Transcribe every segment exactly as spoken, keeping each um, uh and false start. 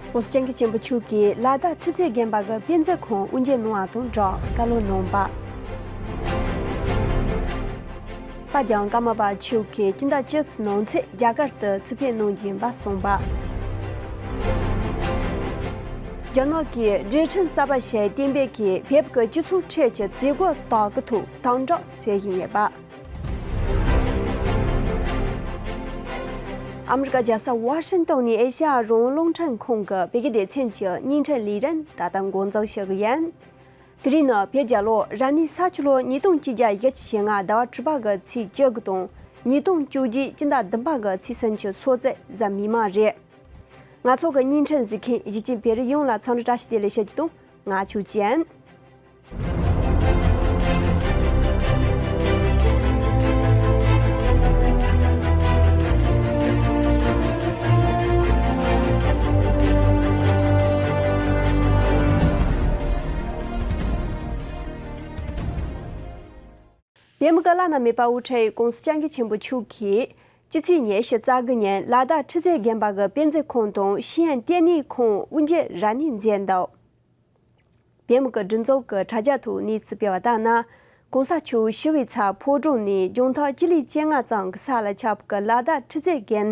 ༸གོང་ས་༸སྐྱབས་མགོན་ཆེན་པོ་མཆོག་གིས་ལ་དྭགས་ཁྲི་རྩེ་དགོན་པ་གི་དཔེ་མཛོད་ཁང་དབུ་འབྱེད་གནང་བ་དང་སྦྲགས་བཀའ་སློབ་གནང་བ། པ་རྒྱང་ཀརྨ་པ་མཆོག་གིས་སྤྱི་ཟླ་བཅུ་ཚེས་ནང་ཚུད་རྒྱ་གར་དུ་ཆིབས་ཕེབས་གནང་རྒྱུ་ཡིན་པ་གསུངས་པ། རྒྱ་ནག་གིས་རི་ཁྲོད་གསར་པ་ཞིག་བཏིང་པའི་གི་བོད་ཀྱི་སྤྱི་ཚོགས་ཁྲོད་ཀྱི་བཙུགས་སྒོ་དག་གི་ཐོག་དམ་དྲག་བྱེད་བཞིན་ཡོད་པ། ཨ་མི་རི་ཀ་རྒྱལ་ས་ཝ་ཤིང་ཏོན་ནས་ཨེ་ཤ་ཡ་རང་དབང་རླུང་འཕྲིན་ཁང་གི་བོད་སྐད་སྡེ་ཚན་གྱི་བརྙན་འཕྲིན་ལས་རིམ་ད་ལྟ་འགོ་འཛུགས་ཞུ་གི་ཡིན། དེ་རིང་ནི་བོད་རྒྱལ་ལོ་རབ་གནས་ས་ཁྱི་ལོ་ཉིས་སྟོང་བཅོ་བརྒྱད་ཕྱི་ཟླ་བ་དྲུག་པ་གི་ཚེས་བཅུ་དགུ་དང་ཉིས་སྟོང་བཅོ་བརྒྱད་སྤྱི་ཟླ་བདུན་པ་གི་ཚེས་སུམ་ཅུ་སོ་གཅིག་གཟའ་མིག་དམར་རེད། ང་ཚོ་གི་བརྙན་འཕྲིན་གཟིགས་མཁན་གཞིས་བྱེས་བོད་རིགས་ཡོངས་ལ་འཚམས་འདྲི་བཀྲ་ཤིས་བདེ་ལེགས་ཞུ་རྒྱུ་དང་། ང་ཆོས་ཅན། བོད་མི་གི་བླ་ན་མེད་པ་དབུ་ཁྲིད་༸གོང་ས་༸སྐྱབས་མགོན་ཆེན་པོ་མཆོག་གིས་སྤྱི་ཚེས་ཉི་ཤུ་རྩ་དགུ་ཉིན་ལ་དྭགས་ཁྲི་རྩེ་དགོན་པ་གི་དཔེ་མཛོད་ཁང་དང་ཤེས་ཡོན་ལྟེ་གནས་ཁང་དབུ་འབྱེད་རབ་གནས་མཛད་འདུག་བོད་མི་གི་སྒྲིག་འཛུགས་ཀྱི་དྲ་རྒྱ་ཐོག་གནས་ཚུལ་སྤེལ་བ་ལྟར་ན། ༸གོང་ས་མཆོག་ཞི་བའི་ཚལ་ཕོ་བྲང་ནས་རྒྱང་ཐག་སྤྱི་ལེ་བཅོ་ལྔ་ཙམ་གྱི་ས་ལ་ཁྱབ་ཀྱི་ལ་དྭགས་ཁྲི་རྩེ་དགོན་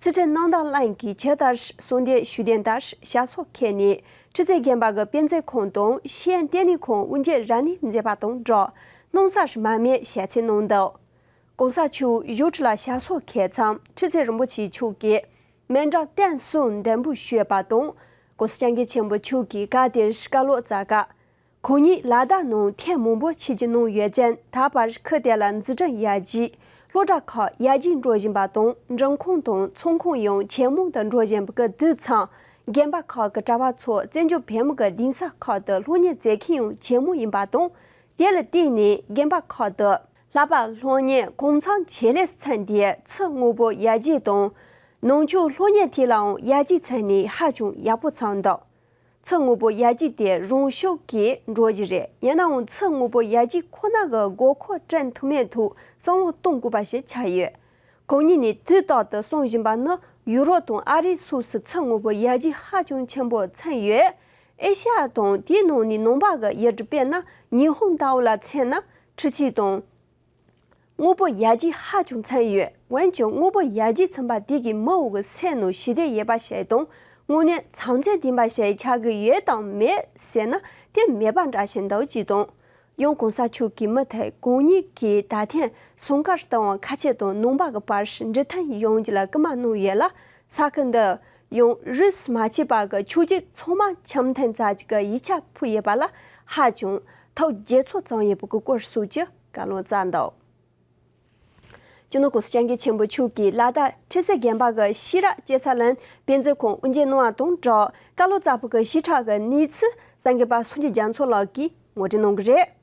ཚུལ་ཁྲིམས་རྣམ་དག་གླིང་གིས་ཇི་ལྟར་གསོལ་འདེབས་ཞུས་དོན་ལྟར་ཞབས་སོར་འཁོད་ནས་ཁྲི་རྩེ་དགོན་པ་གི་དཔེ་མཛོད་ཁང་དང་ཤེས་ཡོན་ལྟེ་གནས་ཁང་དབུ་འབྱེད་རབ་གནས་མཛད་པ་དང་སྦྲགས་སྣང་གསར་མར་མེ་ཞལ་འཚལ་གནང་འདུག ༸གོང་ས་མཆོག་བཞུགས་ཁྲི་ལ་ཞབས་སོར་འཁོད་མཚམས་ཁྲི་རྩེ་རིན་པོ་ཆེ་མཆོག་གིས་མཎྜལ་རྟེན་གསུམ་འདེགས་འབུལ་ཞུས་པ་དང་། ༸གོང་ས་༸སྐྱབས་མགོན་ཆེན་པོ་མཆོག་གིས་སྐབས་དེར་བཀའ་སློབ་སྩལ་སྐབས། ཁོང་ཉིད་ལ་དྭགས་ནང་ཐེངས་མང་པོ་ཆིབས་བསྒྱུར་གནང་ཡོད་ཅིང་། ད་བར་ཁུལ་དེ་ལ་འཛུགས་སྐྲུན་ཡར་རྒྱས། སློབ་གྲྭ་ཁག་ཡར་རྒྱས་འགྲོ་བཞིན་པ་དང་། མགྲོན་ཁང་དང་ཚོགས་ཁང་ཡང་ཇེ་མང་དུ་འགྲོ་བཞིན་པའི་དུས་མཚམས། དགོན་པ་ཁག་གི་གྲྭ་པ་ཚོ་བཙན་བྱོལ་བོད་མི་གི་གདན་ས་ཁག་ཏུ་སློབ་གཉེར་མཛད་མཁན་ཡང་ཇེ་མང་ཡིན་པ་དང་། དེ་ལ་བརྟེན་ནས་དགོན་པ་ཁག་ཏུ་བསླབ་པ་སློབ་གཉེར་གང་འཚམ་ཆེད་ལས་ཚན་དེ་ཚུར་དངོས་པོ་ཡར་རྒྱས་དང་། ནང་ཆོས་སློབ་གཉེར་ཐད་ལའང་ཡར་རྒྱས་ཚན་ནས་ཧ་ཅང་ཡག་པོ་ཚང་འདུག་ཚུར་དངོས་པོ་ཡར་རྒྱས་དེ་རང་ཤུགས་ཀྱིས་འགྲོ་གི་རེད། ཡིན་ནའང་ཚུར་དངོས་པོ་ཡར་རྒྱས་ཁོ་ན་གི་དགོས་མཁོ་བསྐྲུན་ཐུབ་མིན་ཐོག་བསམ་བློ་གཏོང་དགོས་པ་ཞིག་ཆགས་ཡོད། གང་ཉིད་ནས་དུས་རྟག་ཏུ་གསུང་བཞིན་པ་ནི་ཡུ་རོབ་དང་ཨ་རི་སོགས་སུ་ཚུར་དངོས་པོ་ཡར་རྒྱས་ཧ་ཅང་ཆེན་པོ་ཚང་ཡོད། ཨེ་ཤ་ཡ་དང་དེའི་ནང་ནས་ནང་པ་གི་ཡུལ་གྲུ་དཔེར་ན་ཉི་ཧོང་ལྟ་བུ་ལ་མཚོན་ན་འཕྲུལ་ཆས་དང་། དངོས་པོ་ཡར་རྒྱས་ཧ་ཅང་ཚང་ཡོད། འོན་ཀྱང་དངོས་པོ་ཡར་རྒྱས་ཚང་པ་དེ་གིས་མི་འོག་གི་སེམས་ནང་ཞི་བདེ་ཡོད་པ་ཞིག་དང་དངོས་གནས་མཚམས་ཚད་ལྡན་པ་ཞིག་ཆགས་ཀྱི་ཡོད་དམ་མེད་ཟེར་ན་དེ་མེད་པ་འདྲ་ཞིག་འདུག་ཅེས་དང་། ཡང་གོང་ས་མཆོག་གིས་མུ་མཐུད་གང་ཉིད་ཀྱིས་ད་ཐེངས་སུང་དཀར་རྟ་དབང་ཁ་ཆེ་དང་ནང་པ་གི་བར་འབྲེལ་མཐུད་ཡོང་རྒྱུ་ལ་སྐུལ་མ་གནང་ཡོད་ལ། ས་ཁུལ་འདི་ཡང་རིས་མ་ཆད་པ་གི་ཆོས་བརྒྱུད་ཚང་མ་འཆམ་མཐུན་མཛད་རྒྱུ་གི་ཡིག་ཆ་ཕུལ་ཡོད་པ་ལ་ཧ་ཅང་ཐུགས་དགྱེས་ཚོར་ཙམ་ཡོད་པའི་སྐོར་སོགས་ཀྱི་བཀའ་སློབ་སྩལ་འདུག་སྤྱི་ནོར་༸གོང་ས་༸སྐྱབས་མགོན་ཆེན་པོ་མཆོག་གིས་ལ་དྭགས་ཁྲི་སྲོང་དགོན་པ་གི་ཤེས་རབ་སྐྱེད་ཚལ་གླིང་དཔེ་མཛོད་ཁང་དབུ་འབྱེད་གནང་བ་དང་སྦྲགས་བཀའ་སློབ་སྩལ་བའི་གི་ཞིབ་ཕྲ་གི་གནས་ཚུལ་གསར་འགོད་པ་སངས་རྒྱས་རྒྱ་མཚོ་ལགས་ཀྱིས་ངོ་སྤྲོད་གནང་གི་རེད།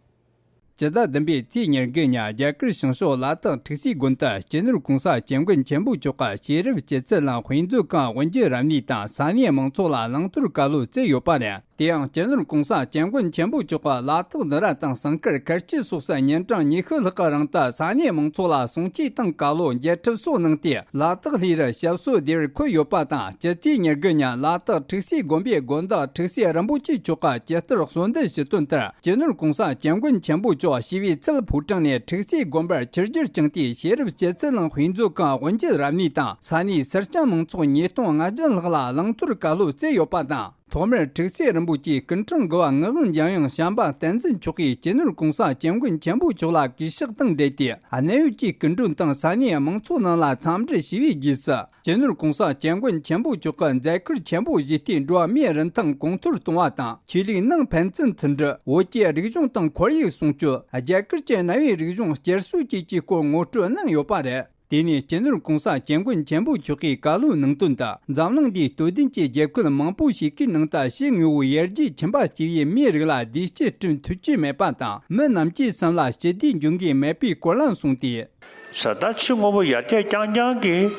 སྤྱི་ཟླ་བདུན་པའི་ཚེས་ཉེར་དགུ་ཉིན་རྒྱ་གར་བྱང་ཕྱོགས་ལ་དྭགས་ཁྲི་སྲོང་དགོན་དུ་སྤྱི་ནོར་༸གོང་ས་༸སྐྱབས་མགོན་ཆེན་པོ་མཆོག་གི་ཤེས་རབ་སྐྱེད་ཚལ་གླིང་དཔེ་མཛོད་ཁང་དབུ་འབྱེད་རབ་གནས་དང་ས་གནས་མང་ཚོགས་ལ་བླང་དོར་བཀའ་སློབ་སྩལ་ཡོད་པ་རེད། དེ་ཡང་སྤྱི་ནོར་༸གོང་ས་༸སྐྱབས་མགོན་ཆེན་པོ་མཆོག་གིས་ལ་དྭགས་ནུབ་ར་དང་ཟངས་དཀར་ཁ་ཆེ་སོགས་སུ་ཉིན་གྲངས་ཉི་ཤུ་ལྷག་གི་རིང་དུ་ས་གནས་མང་ཚོགས་ལ་གསུང་ཆོས་དང་བཀའ་སློབ་འགྱེད་འཕྲིན་སོགས་གནང་སྟེ། ལ་དྭགས་ལྷོའི་རི་ཞབས་སོར་བདེ་བར་འཁོད་ཡོད་པ་དང་། སྤྱི་ཚེས་ཉེར་དགུ་ཉིན་ལ་དྭགས་ཁྲི་སྲོང་དགོན་པའི་དགོན་བདག་ཁྲི་སྲོང་རིན་པོ་ཆེ་མཆོག་གིས་ཇི་ལྟར་གསོལ་འདེབས་ཞུས་དོན་ལྟར། སྤྱི་ནོར་༸གོང་ས་༸སྐྱབས་མགོན་ཆེན་པོ་མཆོག་ཞི་བའི་ཚལ་ཕོ་བྲང་ནས་ཁྲི་སྲོང་དགོན་པར་ཆིབས་བསྒྱུར་བསྐྱངས་ཏེ། ཤེས་རབ་སྐྱེད་ཚལ་གླིང་དཔེ་མཛོད་ཁང་དབུ་འབྱེད་རབ་གནས་དང་ས་གནས་སེར་སྐྱ་མང་ཚོགས་ཉིས་སྟོང་ལྔ་བརྒྱ་ལྷག་ལ་བླང་དོར་བཀའ་སློབ་སྩལ་ཡོད་པ་དང་། ཐོག་མར་ཁྲི་སྲོང་རིན་པོ་ཆེའི་སྐུ་ཕྲེང་དགུ་པ་ངག་དབང་འཇམ་དབྱངས་བྱམས་པ་བསྟན་འཛིན་མཆོག་གིས་སྤྱི་ནོར་༸གོང་ས་༸སྐྱབས་མགོན་ཆེན་པོ་མཆོག་ལ་གུས་ཕྱག་དང་འབྲེལ་ཏེ། གནད་ཡོད་ཀྱི་སྐུ་མགྲོན་དང་ས་གནས་མང་ཚོགས་རྣམས་ལ་འཚམས་འདྲི་ཞུ་བའི་རྗེས་སུ། སྤྱི་ནོར་༸གོང་ས་༸སྐྱབས་མགོན་ཆེན་པོ་མཆོག་གིས་མཛད་ཁུར་ཆེན་པོ་བཞེས་ཏེ། འགྲོ་བ་མིའི་རིན་ཐང་གོང་མཐོར་གཏོང་བ་དང་། ཆོས་ལུགས་ནང་ཕན་ཚུན་མཐུན་སྒྲིལ། བོད་ཀྱི་རིག་གཞུང་དང་ཁོར་ཡུག་སྲུང་སྐྱོབ། རྒྱ་གར་གྱི་གནའ་བོའི་རིག་གཞུང་བསྐྱར་གསོ་བཅས་ཀྱི་སྐོར་ངོ་སྤྲོད་གནང་ཡོད་པ་རེད། དེ་ནས་སྤྱི་ནོར་༸གོང་ས་༸སྐྱབས་མགོན་ཆེན་པོ་མཆོག་གིས་བཀའ་སློབ་གནང་དོན་དུ། འཛམ་གླིང་འདིའི་སྟོད་ལྡན་གྱི་རྒྱལ་ཁབ་མང་པོ་ཞིག་གི་ནང་དུ་ཕྱི་དངོས་པོའི་ཡར་རྒྱས་ཕྱིན་པ་སྐྱེ་བོའི་མིའི་རིགས་ལ་བདེ་སྐྱིད་བསྐྲུན་ཐུབ་ཀྱི་མེད་པ་དང་། མི་རྣམས་ཀྱི་སེམས་ལ་ཞི་བདེའི་འབྱུང་ཁུངས་མེད་པའི་སྐོར་ལ་གསུངས་ཏེ། ས་ད་ཕྱི་དངོས་པོ་ཡར་རྒྱས་རྐྱང་རྐྱང་གིས་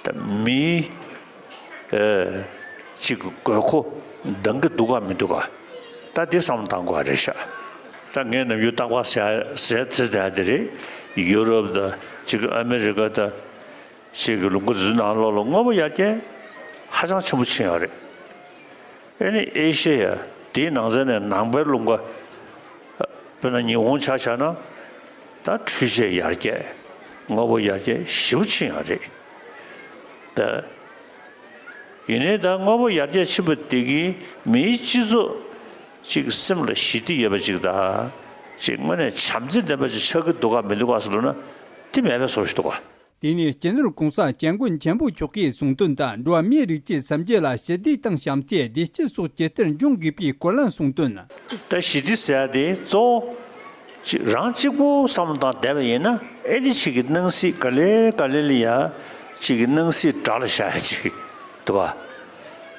ད་མིའི་ཨེ་ཅིག་དགོས་མཁོ་འདང་གི་འདུག་ག་མི་འདུག་ག་ད་འདི་བསམ་བློ་གཏང་དགོས་པ་རེད་ཤག་ད་ངས་ནམ་རྒྱུན་རྟག་པར་ཟེར་ཟེར་ཟེར་ཡ་དེ་རེད། ཡུ་རོབ་དང་ཅིག་ཨ་མི་རི་ཀ་དང་ཅིག་ལུང་པ་འདི་ཚོའི་ནང་ལོགས་ལ་དངོས་པོ་ཡར་རྒྱས་ཧ་ཅང་ཆེན་པོ་ཕྱིན་ཡོད་རེད། ཨེ་ནི་ཨེ་ཤེ་ཡ་དེའི་ནང་ཚན་ནས་ནང་པའི་ལུང་པ། དཔེར་ན་ཉི་ཧོང་ཆ་བཞག་ན། ད་འཕྲུལ་ཆས་ཡར་རྒྱས། དངོས་པོ་ཡར་རྒྱས་ཞེ་པོ་ཕྱིན་ཡོད་རེད། ད་ཡིན་ནའི་ད་དངོས་པོ་ཡར་རྒྱས་ཕྱིན་པ་དེ་གིས་མིའི་སྤྱི་ཚོགས་ཅིག་སེམས་ལ་ཞི་བདེ་ཡོད་པ་ཅིག་དང་། ཅིག་དངོས་གནས་བྱམས་བརྩེ་ལྡན་པ་ཅིག་ཆགས་ཀྱི་འདུག་ག་མི་འདུག་ག་ཟེར་ལབ་ན། དེ་མེད་པའི་བཟོ་ཞིག་འདུག་ག་དེ་ནི་སྤྱི་ནོར་༸གོང་ས་༸སྐྱབས་མགོན་ཆེན་པོ་མཆོག་གིས་གསུངས་དོན་དང་། འགྲོ་བ་མིའི་རིགས་ཀྱི་སེམས་རྒྱུད་ལ་ཞི་བདེ་དང་བྱམས་བརྩེ་བདེ་སྐྱིད་སོགས་ཇི་ལྟར་འབྱུང་དགོས་པའི་སྐོར་ལ་གསུངས་དོན། ད་ཞི་བདེ་ཟེར་ཡ་དེ་གཙོ་བོ་ཅིག་རང་གཅིག་པུ་བསམ་བློ་བཏང་བསྡད་པ་ཡིན་ན། ཨེ་ནི་ཅིག་གི་སྣང་སྲིད་ག་ལེ་ག་ལེ་ལ་ཡ་ཅིག་གི་སྣང་སྲིད་དགྲ་ལ་བཞག་ཡ་ཅིག་འདུག་ག་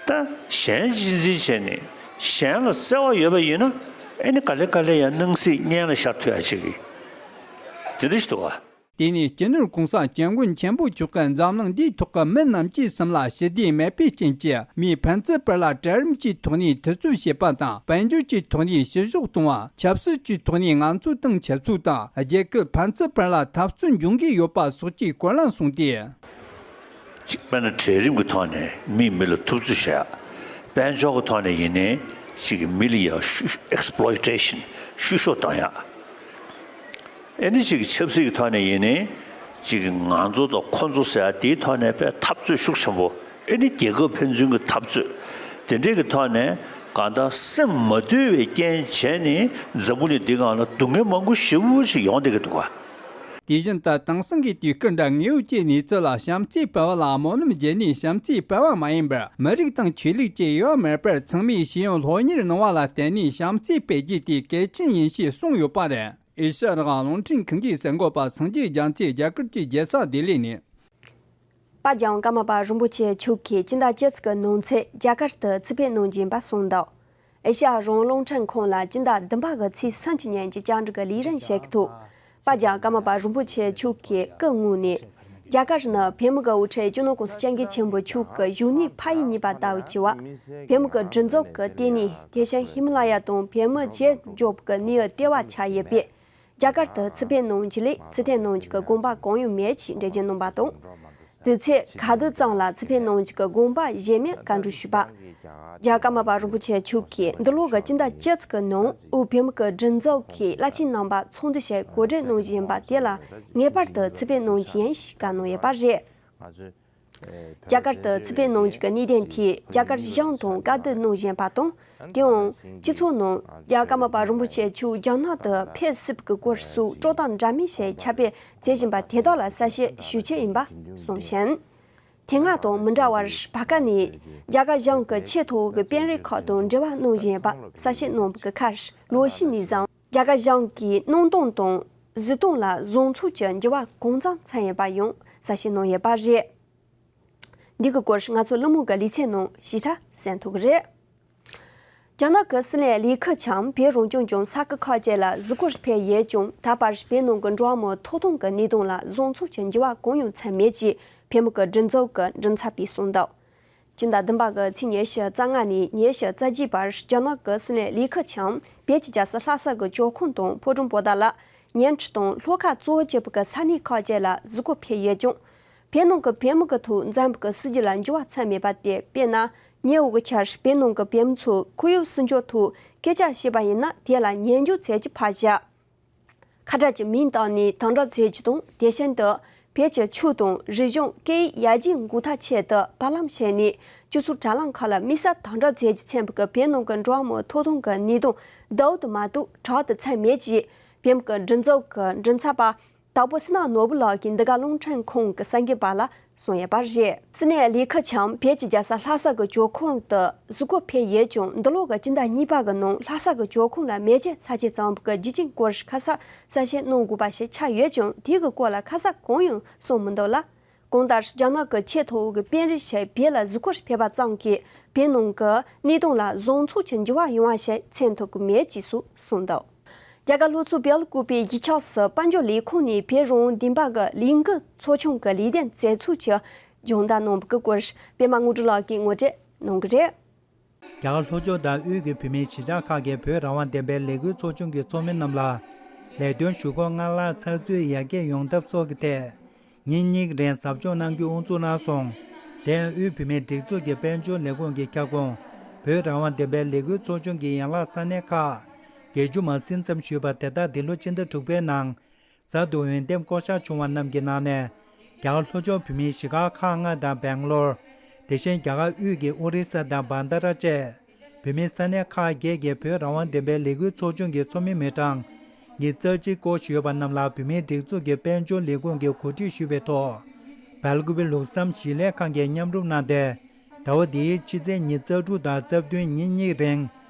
ད་གཞན་གཅེས་འཛིན་བྱས་ནས་གཞན་ལ་བརྩེ་བ་ཡོད་པ་ཡིན་ན། ཨེ་ནི་ག་ལེ་ག་ལེ་ཡ་སྣང་སྲིད་གཉེན་ལ་བཞག་ཐུབ་ཡ་ཅིག་གི་དེ་འདྲ་ཞིག་འདུག་ག་དེ་ནས་སྤྱི་ནོར་༸གོང་ས་༸སྐྱབས་མགོན་ཆེན་པོ་མཆོག་གིས་འཛམ་གླིང་འདིའི་ཐོག་གི་མི་རྣམས་ཀྱི་སེམས་ལ་ཞི་བདེ་མེད་པའི་རྐྱེན་གྱིས། མིའི་ཕན་ཚུན་བར་ལ་གྲལ་རིམ་གྱི་ཐོག་ནས་འཐུས་ཚབ་བྱེད་པ་དང་། དཔལ་འབྱོར་གྱི་ཐོག་ནས་བཤུ་གཞོག་གཏོང་བ། ཆབ་སྲིད་ཀྱི་ཐོག་ནས་ངལ་རྩོལ་དང་ཆབ་སྲིད་དང་རྒྱལ་ཁབ་ཕན་ཚུན་བར་ལ་འཐབ་རྩོད་འབྱུང་གི་ཡོད་པ་སོགས་ཀྱི་སྐོར་ལ་གསུངས་ཏེ། གཅིག་དཔེར་ན་གྲལ་རིམ་གྱི་ཐོག་ནས་མིས་མི་ལ་ཐུབ་ཚོད་བྱེད་ཡ། དཔལ་འབྱོར་གྱི་ཐོག་ནས་ཡིན་ནའི་གཅིག་གི་མི་ལ་ཡ་བཤུ་ཨེག་སི་པི་ལོའི་ཊེ་ཤན་བཤུ་གཞོག་གཏོང་ཡ། ཨེ་ནི་གཅིག་གི་ཆབ་སྲིད་ཀྱི་ཐོག་ནས་ཡིན་ནའི་གཅིག་གི་ང་ཚོ་དང་ཁོ་ཚོ་ཟེར་ཡ་དེའི་ཐོག་ནས་དཔེ་འཐབ་རྩོད་ཤུགས་ཆེན་པོ། ཨེ་ནི་རྒྱལ་ཁབ་ཕན་ཚུན་གྱི་འཐབ་རྩོད་དེ་འདྲའི་གི་ཐོག་ནས་གང་ལྟར་སེམས་མ་དུལ་བའི་རྐྱེན་བྱས་ནས་འཛམ་བུ་གླིང་འདི་སྒང་ལ་སྡུག་བསྔལ་མང་པོ་ཞེ་པོ་ཞིག་ཡོང་བསྡད་ཀྱི་འདུག་ག་དེ་བཞིན་དུ་དེང་སང་གི་དུས་སྐབས་འདྲ་དངོས་ཡོད་ཀྱི་གནས་ཚུལ་ལ་བྱམས་བརྩེ་སྤེལ་བ་ལ་སྨོན་ལམ་བརྒྱབ་ནས་བྱམས་བརྩེ་སྤེལ་བ་མ་ཡིན་པར། མི་རིགས་དང་ཆོས་ལུགས་བཅས་དབྱེ་བ་མེད་པར་ཚང་མས་ཤེས་ཡོན་སློབ་གཉེར་གནང་བ་ལ་བརྟེན་ནས་བྱམས་བརྩེ་སྤེལ་རྒྱུ་དེ་གལ་ཆེན་ཡིན་ཞེས་གསུངས་ཡོད་པ་རེད། ཨེ་ཤ་ཡ་རང་དབང་རླུང་འཕྲིན་ཁང་གི་གསར་འགོད་པ་སངས་རྒྱས་རྒྱ་མཚོས་རྒྱ་གར་གྱི་རྒྱལ་ས་ལྡི་ལི་ནས། པ་ཇམ་ཀརྨ་པ་རིན་པོ་ཆེ་མཆོག་གིས་སྤྱི་ཟླ་བཅུ་གཅིག་གི་ནང་ཚུད་རྒྱ་གར་དུ་ཆིབས་ཕེབས་གནང་རྒྱུ་ཡིན་པ་གསུངས་འདུག་ཨེ་ཤ་ཡ་རང་དབང་རླུང་འཕྲིན་ཁང་ལ་སྤྱི་ཟླ་བདུན་པ་གི་ཚེས་སུམ་ཅུ་ཉིན་གྱི་བཅར་འདྲི་གི་ལས་རིམ་ཞིག་གི་ཐོག་པ་ཇམ་ཀརྨ་པ་རིན་པོ་ཆེ་མཆོག་གིས་སྐུ་ངོས་ནས། རྒྱ་གར་ནི་བོད་མི་གི་དབུ་ཁྲིད་སྤྱི་ནོར་༸གོང་ས་༸སྐྱབས་མགོན་ཆེན་པོ་མཆོག་གི་བཞུགས་གནས་ཕ་ཡུལ་ཡིན་པ་ལྟ་བུ་བྱས་པ། བོད་མི་གི་སྒྲིག་འཛུགས་ཀྱི་ལྟེ་གནས། དེ་བཞིན་ཧི་མ་ལ་ཡ་དང་བོད་མི་རྗེས་འཇོག་གི་གནས་ཡུལ་ལྟེ་བ་ཆགས་ཡོད་པས། རྒྱ་གར་དུ་ཆིབས་ཕེབས་གནང་རྒྱུ་ལས་ཚུར་ཐོན་གནང་རྒྱུ་གི་དགོངས་པ་གང་ཡང་མེད་ཅེས་འགྲེལ་བརྗོད་གནང་བ་དང་། དུས་ཚོད་ཁ་སྡོད་ཙམ་ལ་ཆིབས་ཕེབས་གནང་རྒྱུ་གི་དགོངས་པ་བཞེས་མིན་བཀའ་འདྲི་ཞུས་པ། རྒྱ་གར་མ་པ་རིན་པོ་ཆེ་མཆོག་གིས་འདི་ལོ་གི་སྤྱི་ཟླ་བཅུ་གཅིག་གི་ནང་དབུས་བོད་མི་གི་སྒྲིག་འཛུགས་ཀྱི་བླ་ཆེན་རྣམ་པ་ཚོགས་འདུ་ཞིག་གོ་སྒྲིག་གནང་རྒྱུ་ཡིན་པ་དེ་ལ་ངེས་པར་དུ་ཆིབས་ཕེབས་གནང་རྒྱུ་ཡིན་ཞེས་བཀའ་གནང་ཡོད་པ་རེད། རྒྱ་གར་དུ་ཆིབས་ཕེབས་གནང་རྒྱུ་གི་གནད་དོན་ཐད་རྒྱ་གར་གཞུང་དང་བཀའ་བསྡུར་གནང་བཞིན་པ་དང་། དེའང་སྤྱི་ཚོགས་ནང་རྒྱ་གར་མ་པ་རིན་པོ་ཆེ་མཆོག་རྒྱ་ནག་ཏུ་ཕེབས་སྲིད་ཀྱི་སྐོར་སོགས་དཀྲོག་གཏམ་འདྲ་མིན་ཞིག་ཁྱབ་སྤེལ་བྱེད་བཞིན་པ་དེ་དག་ལ་གསལ་བཤད་ཞུ་ཆེད་ཡིན་པ་གསུངས་ཤིང་། དེ་སྔ་དང་མི་འདྲ་བར་བར་སྐབས་ནས་རྒྱ་གར་གཞུང་གི་ཆེས་མཐོ་བོ་གི་དཔོན་རིགས་ཁག་དང་འབྲེལ་བ་གནང་བཞིན་ཡོད་པ་གསལ་བཤད་གནང་བའི་ཁར། ལོ་ཤས་ནས་བཟུང་རྒྱ་གར་གཞུང་གིས་གནང་སྟངས་དང་གཟིགས་སྟངས་ལ་བཟང་ཕྱོགས་ཀྱི་འགྱུར་བ་གང་འཚམ་ཕྱིན་ཡོད་པ་ཡང་གསལ་བཤད་གནང་ཡོད་པ་རེད། འདི་གི་སྐོར་ང་ཚོ་གླེང་མོལ་གྱི་ལེ་ཚན་ནང་ཞིབ་ཕྲ་གསན་ཐུབ་ཀྱི་རེད། རྒྱ་ནག་གི་སྲིད་བློན་ལི་ཁེ་ཆང་བོད་རང་སྐྱོང་ལྗོངས་ས་ཁུལ་ཁག་ཅིག་ལ་གཟིགས་སྐོར་ཕེབས་ཡོད་ཀྱང་། ད་བར་བོད་ནང་གི་འགྲོ་བ་མིའི་ཐོབ་ཐང་གི་གནས་སྟངས་ལ་བཟང་ཕྱོགས་ཀྱི་འགྱུར་བ་གང་ཡང་ཕྱིན་མེད་ཅེས་བོད་མི་གི་སྒྲིག་འཛུགས་ཀྱི་མགྲིན་ཚབ་པས་གསུངས་འདུག་སྤྱི་ཟླ་བདུན་པ་གི་ཚེས་ཉི་ཤུ་རྩ་ལྔ་ནས་ཉི་ཤུ་རྩ་བརྒྱད་བར་རྒྱ་ནག་གི་སྲིད་བློན་ལི་ཁེ་ཆང་བོད་ཀྱི་རྒྱལ་ས་ལྷ་ས་གི་ཇོ་ཁང་དང་ཕོ་བྲང་པོ་ཏཱ་ལ། ཉིང་ཁྲི་དང་ལྷོ་ཁ་གཙོ་བོ་བྱས་པའི་ས་གནས་ཁག་ཅིག་ལ་གཟིགས་སྐོར་ཕེབས་ཡོད་ཀྱང་། བོད་ནང་གི་བོད་མི་གི་ཐོག་འཛམ་གི་སྲིད་ཇུས་ལ་འགྱུར་བ་ཕྱིན་མེད་པ་དེ། དཔེར་ན། ཉེ་བའི་ཆར་བོད་ནང་གི་བོད་མི་ཚོས་ཁོར་ཡུག་སྲུང་སྐྱོབ་ཐོག་སྐད་ཆ་བཤད་པ་ཡིན་ན། དེ་ལ་ཉན་རྒྱུ་བྱེད་ཀྱི་ཕར་བཞག་ཁ་བྲལ་གྱི་མིང་བཏགས་ནས་དམ་དྲག་མཛད་རྒྱུ་དང་། དེ་བཞིན་དུ་བོད་ཀྱི་ཆོས་དང་རིག་གཞུང་སྐད་ཡིག་ཡར་རྒྱས་འགྲོ་ཐབས་ཆེད་དུ་བར་ལམ་བྱས་ནས་སྤྱི་ཚོགས་དྲ་ལམ་ཁག་ལ་དམིགས་བསལ་དམ་དྲག་མཛད་རྒྱུ་ཕྱིན་པའི་བོད་ནང་གི་འགྲོ་བ་མིའི་ཐོབ་ཐང་གི་གནས་སྟངས་ལྡབ་ཏུ་མ་གཏོགས་དྲག་ཏུ་ཕྱིན་མེད་ཅེས་བོད་མི་གི་སྒྲིག་འཛུགས་ཀྱི་མགྲིན་ཚབ་པ་དྭགས་པོ་བསོད་ནམས་ནོར་བུ་ལགས་ཀྱིས་འདི་ག་རླུང་འཕྲིན་ཁང་གི་གསར་འགོད་པ་ལ་གསུངས་ཡོད་པ་རེད། སྲིད་བློན་ལི་ཁེ་ཆང་བོད་ཀྱི་རྒྱལ་ས་ལྷ་ས་གི་ཇོ་ཁང་དུ་གཟིགས་སྐོར་ཕེབས་ཡོད་ཀྱང་། འདི་ལོ་གི་སྤྱི་ཟླ་གཉིས་པ་གི་ནང་ལྷ་ས་གི་ཇོ་ཁང་ལ་མེ་ལྕེ་ཚ་ཆེ་ཙམ་གྱི་རྒྱུ་རྐྱེན་སྐོར་ཁ་གསལ་གསལ་བཤད་གནང་དགོས་པ་ཞིག་ཆགས་ཡོད་ཀྱང་། དེ་གི་སྐོར་ལ་ཁ་གསལ་གང་ཡང་གསུངས་མི་འདུག་ལ། གང་ལྟར་རྒྱ་ནག་གི་ཆེས་མཐོ་བོ་གི་དཔོན་རིགས་ཤིག་བོད་ལ་གཟིགས་སྐོར་ཕེབས་པ་ཙམ་གྱིས་བོད་ནང་གི་གནས་སྟངས་ལ་བཟང་ཕྱོགས་ཀྱི་འགྱུར་བ་ཡོང་བ་ཞིག་མཚོན་ཐུབ་ཀྱི་མེད་ཅེས་སུ་གསུངས་འདུག་རྒྱ་གར་ལྷོ་མཚོ་བོད་ལ་བཀོད་པའི་གཞིས་ཆགས་སུ་དཔལ་འབྱོར་ལས་ཁུངས་ནས་བོད་རང་དབང་བདུན་པ་གི་ལས་འགུལ་ཚོགས་ཆུང་གི་ལས་དོན་མཛད་ཚུལ་གྱི་སྦྱོང་བརྡར་གནང་བའི་སྐོར་པད་མ་དངོས་གྲུབ་ལགས་ཀྱིས་ངོ་སྤྲོད་གནང་གི་རེད། རྒྱ་གར་ལྷོ་ཕྱོགས་དང་དབུས་ཀྱི་བོད་མིའི་གཞིས་ཆགས་ཁག་གི་བོད་རང་དབང་བདེན་པའི་ལས་འགུལ་ཚོགས་ཆུང་གི་ཚོགས་མི་རྣམས་ལ་ལས་དོན་ཞུ་སྒོ་སྔར་ལྷག་ཚགས་ཚུད་ཡར་རྒྱས་ཡོང་ཐབས་སོགས་ཀྱི་ཐད་ཉིན་གཉིས་རིང་ཟབ་སྦྱོང་གནང་རྒྱུ་དབུ་འཛུགས་གནང་སོང་། དེ་ཡང་དབུས་བོད་མིའི་སྒྲིག་འཛུགས་ཀྱི་དཔལ་འབྱོར་ལས་ཁུངས་ཀྱི་ཁྱབ་ཁོངས་ བོད་རང་དབང་བདེན་པའི་ལས་འགུལ་ཚོགས་ཆུང་གི་ཡན་ལག་ས་གནས་ཁག་བརྒྱད་ཅུ་མ་ཟིན་ཙམ་ཞུས་པ་དེ་དག་འདི་ལོ་ཕྱི་ཟླ་དྲུག་པའི་ནང་གསར་དུ་འོས་འདེམས་བསྐོ་གཞག་བྱུང་བ་རྣམས་ཀྱི་ནང་ནས། རྒྱ་གར་ལྷོ་ཕྱོགས་བོད་མིའི་གཞིས་ཀ་ཁག་ལྔ་དང་སྦེང་ལོར། དེ་བཞིན་རྒྱ་གར་དབུས་ཀྱི་ཨོ་རི་ས་དང་བྷན་དྷ་ར་བཅས། བོད་མིའི་ས་གནས་ཁག་བརྒྱད་ཀྱི་བོད་རང་དབང་བདེན་པའི་ལས་འགུལ་ཚོགས་ཆུང་གི་ཚོགས་མི་མི་གྲངས་ཉིས་རྩ་གཅིག་བསྐོ་བཞག་ཡོད་པ་རྣམས་ལ་བོད་མིའི་སྒྲིག་འཛུགས་ཀྱི་དཔལ་འབྱོར་ལས་ཁུངས་ཀྱིས་གོ་སྒྲིག་ཞུས་པའི་ཐོག་སྦེལ་ཀུ་པེ་ལུགས་བསམ་གཞིས་ལས་ཁང་གིས་མཉམ་རུབ་གནང་སྟེ། ཟླ་བ་འདིའི་ཕྱི་ཚེས་ཉི་ཤུ་རྩ་དྲུག་དང་རྩ་བདུན་ཉིན་གཉིས་རིང་